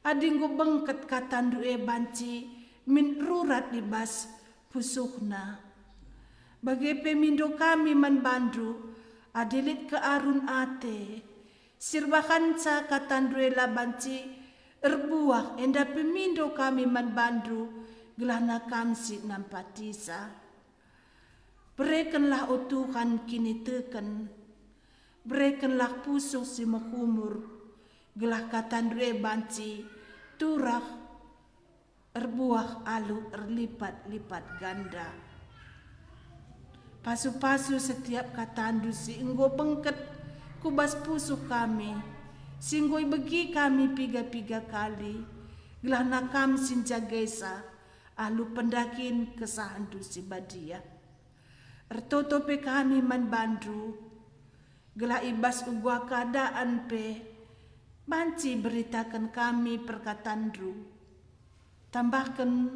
adi enggo bengket katandu e banci min rurat i bas pusuhna. Bage pe mindo kami man bandu, adi lit kearun ate, si erbahanca katandu e la banci erbuah, enda pe mindo kami man bandu, gelahna Kam si nampatisa. Berekenlah, o Tuhan, kiniteken. Berekenlah pusuh si mehumur, gelah katandu e banci turah erbuah alu erlipat-lipat ganda. Pasu-pasu setiap katandu si enggo bengket ku bas pusuh kami, si enggo ibegi kami piga-piga kali, gelahna Kam si njagaisa alu pendahin kesahndu si badia. Ertoto pe kami man bandu, gelah i bas uga keadaan pe banci beritaken kami perkatandu. Tambahken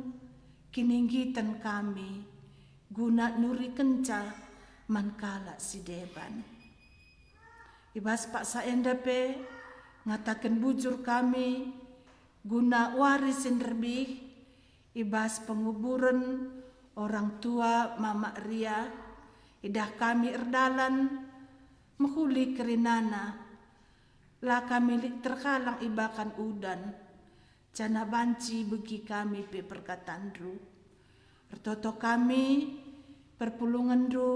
kininggiten kami guna nurikenca man kalak si deban. I bas paksa enda pe ngataken bujur kami guna wari si nderbih i bas penguburen orang tua Mama Ria, idah kami erdalan mehuli kerinana. La kami lit terhalang ibahan udan, janah banci begi kami pe perkatandu. Ertoto kami perpulungenndu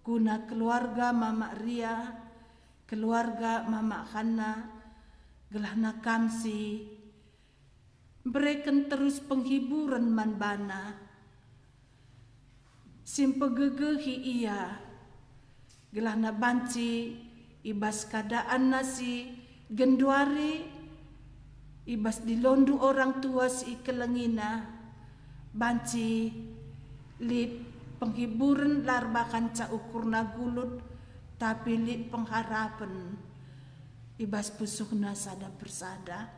guna keluarga Mama Ria, keluarga Mama Hanna, gelahna Kam si mbereken terus penghiburen man bana, si mpegegehi ia, gelahna banci i bas keadaanna si genduari, i bas dilondu orang tua si ikelengina, banci lit penghiburen la erbahanca ukurna gulut, tapi lit pengharapen i bas pusuhna sada persada.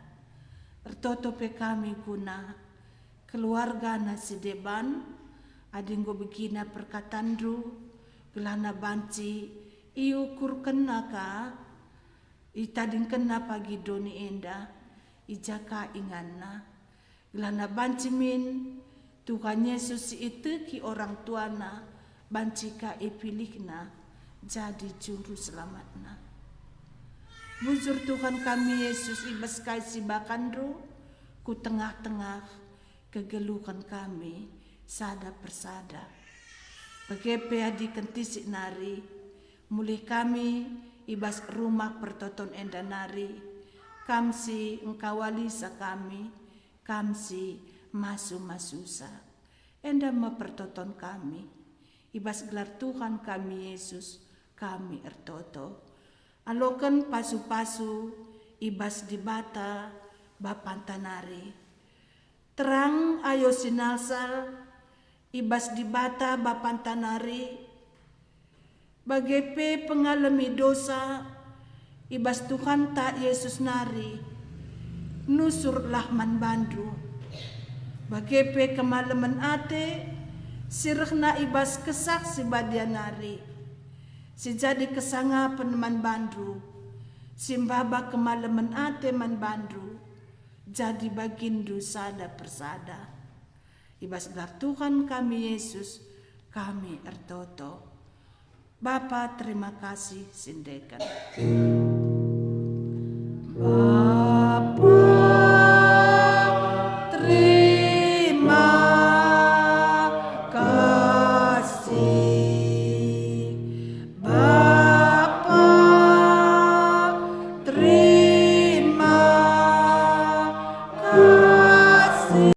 Ertoto pe kami guna keluargana si deban, adi enggo begina perkatandu, gelahna banci iukurkenna ka, itadingkenna pagi doni enda, i ja ka inganna. Gelahna banci min Tuhan Yesus si iteki orang tuana, banci ka ipilihna jadi juru selamatna. Bujur Tuhan kami Yesus, i bas kai si ibahandu ku tengah-tengah kegeluhen kami sada persada. Bage pe adi kentisik nari, Mulih kami i bas rumah pertoton enda nari, Kam si engkawalisa kami, Kam si masu-masusa. Enda me pertoton kami. I bas gelar Tuhan kami Yesus, kami ertoto. Aloken pasu-pasu i bas Dibata Bapanta nari. Terang ayo sinalsal i bas Dibata Bapanta nari, bage pe pengalemi dosa i bas Tuhanta Yesus nari, nusurlah man bandu. Bage pe kemalemen ate si rehna i bas Kesah Si Badia nari, si jadi kesangapen man bandu, si mbaba kemalemen ate man bandu, jadi baginndu sada persada. I bas gelar Tuhan kami Yesus, kami ertoto. Bapa, terima kasih sindeken.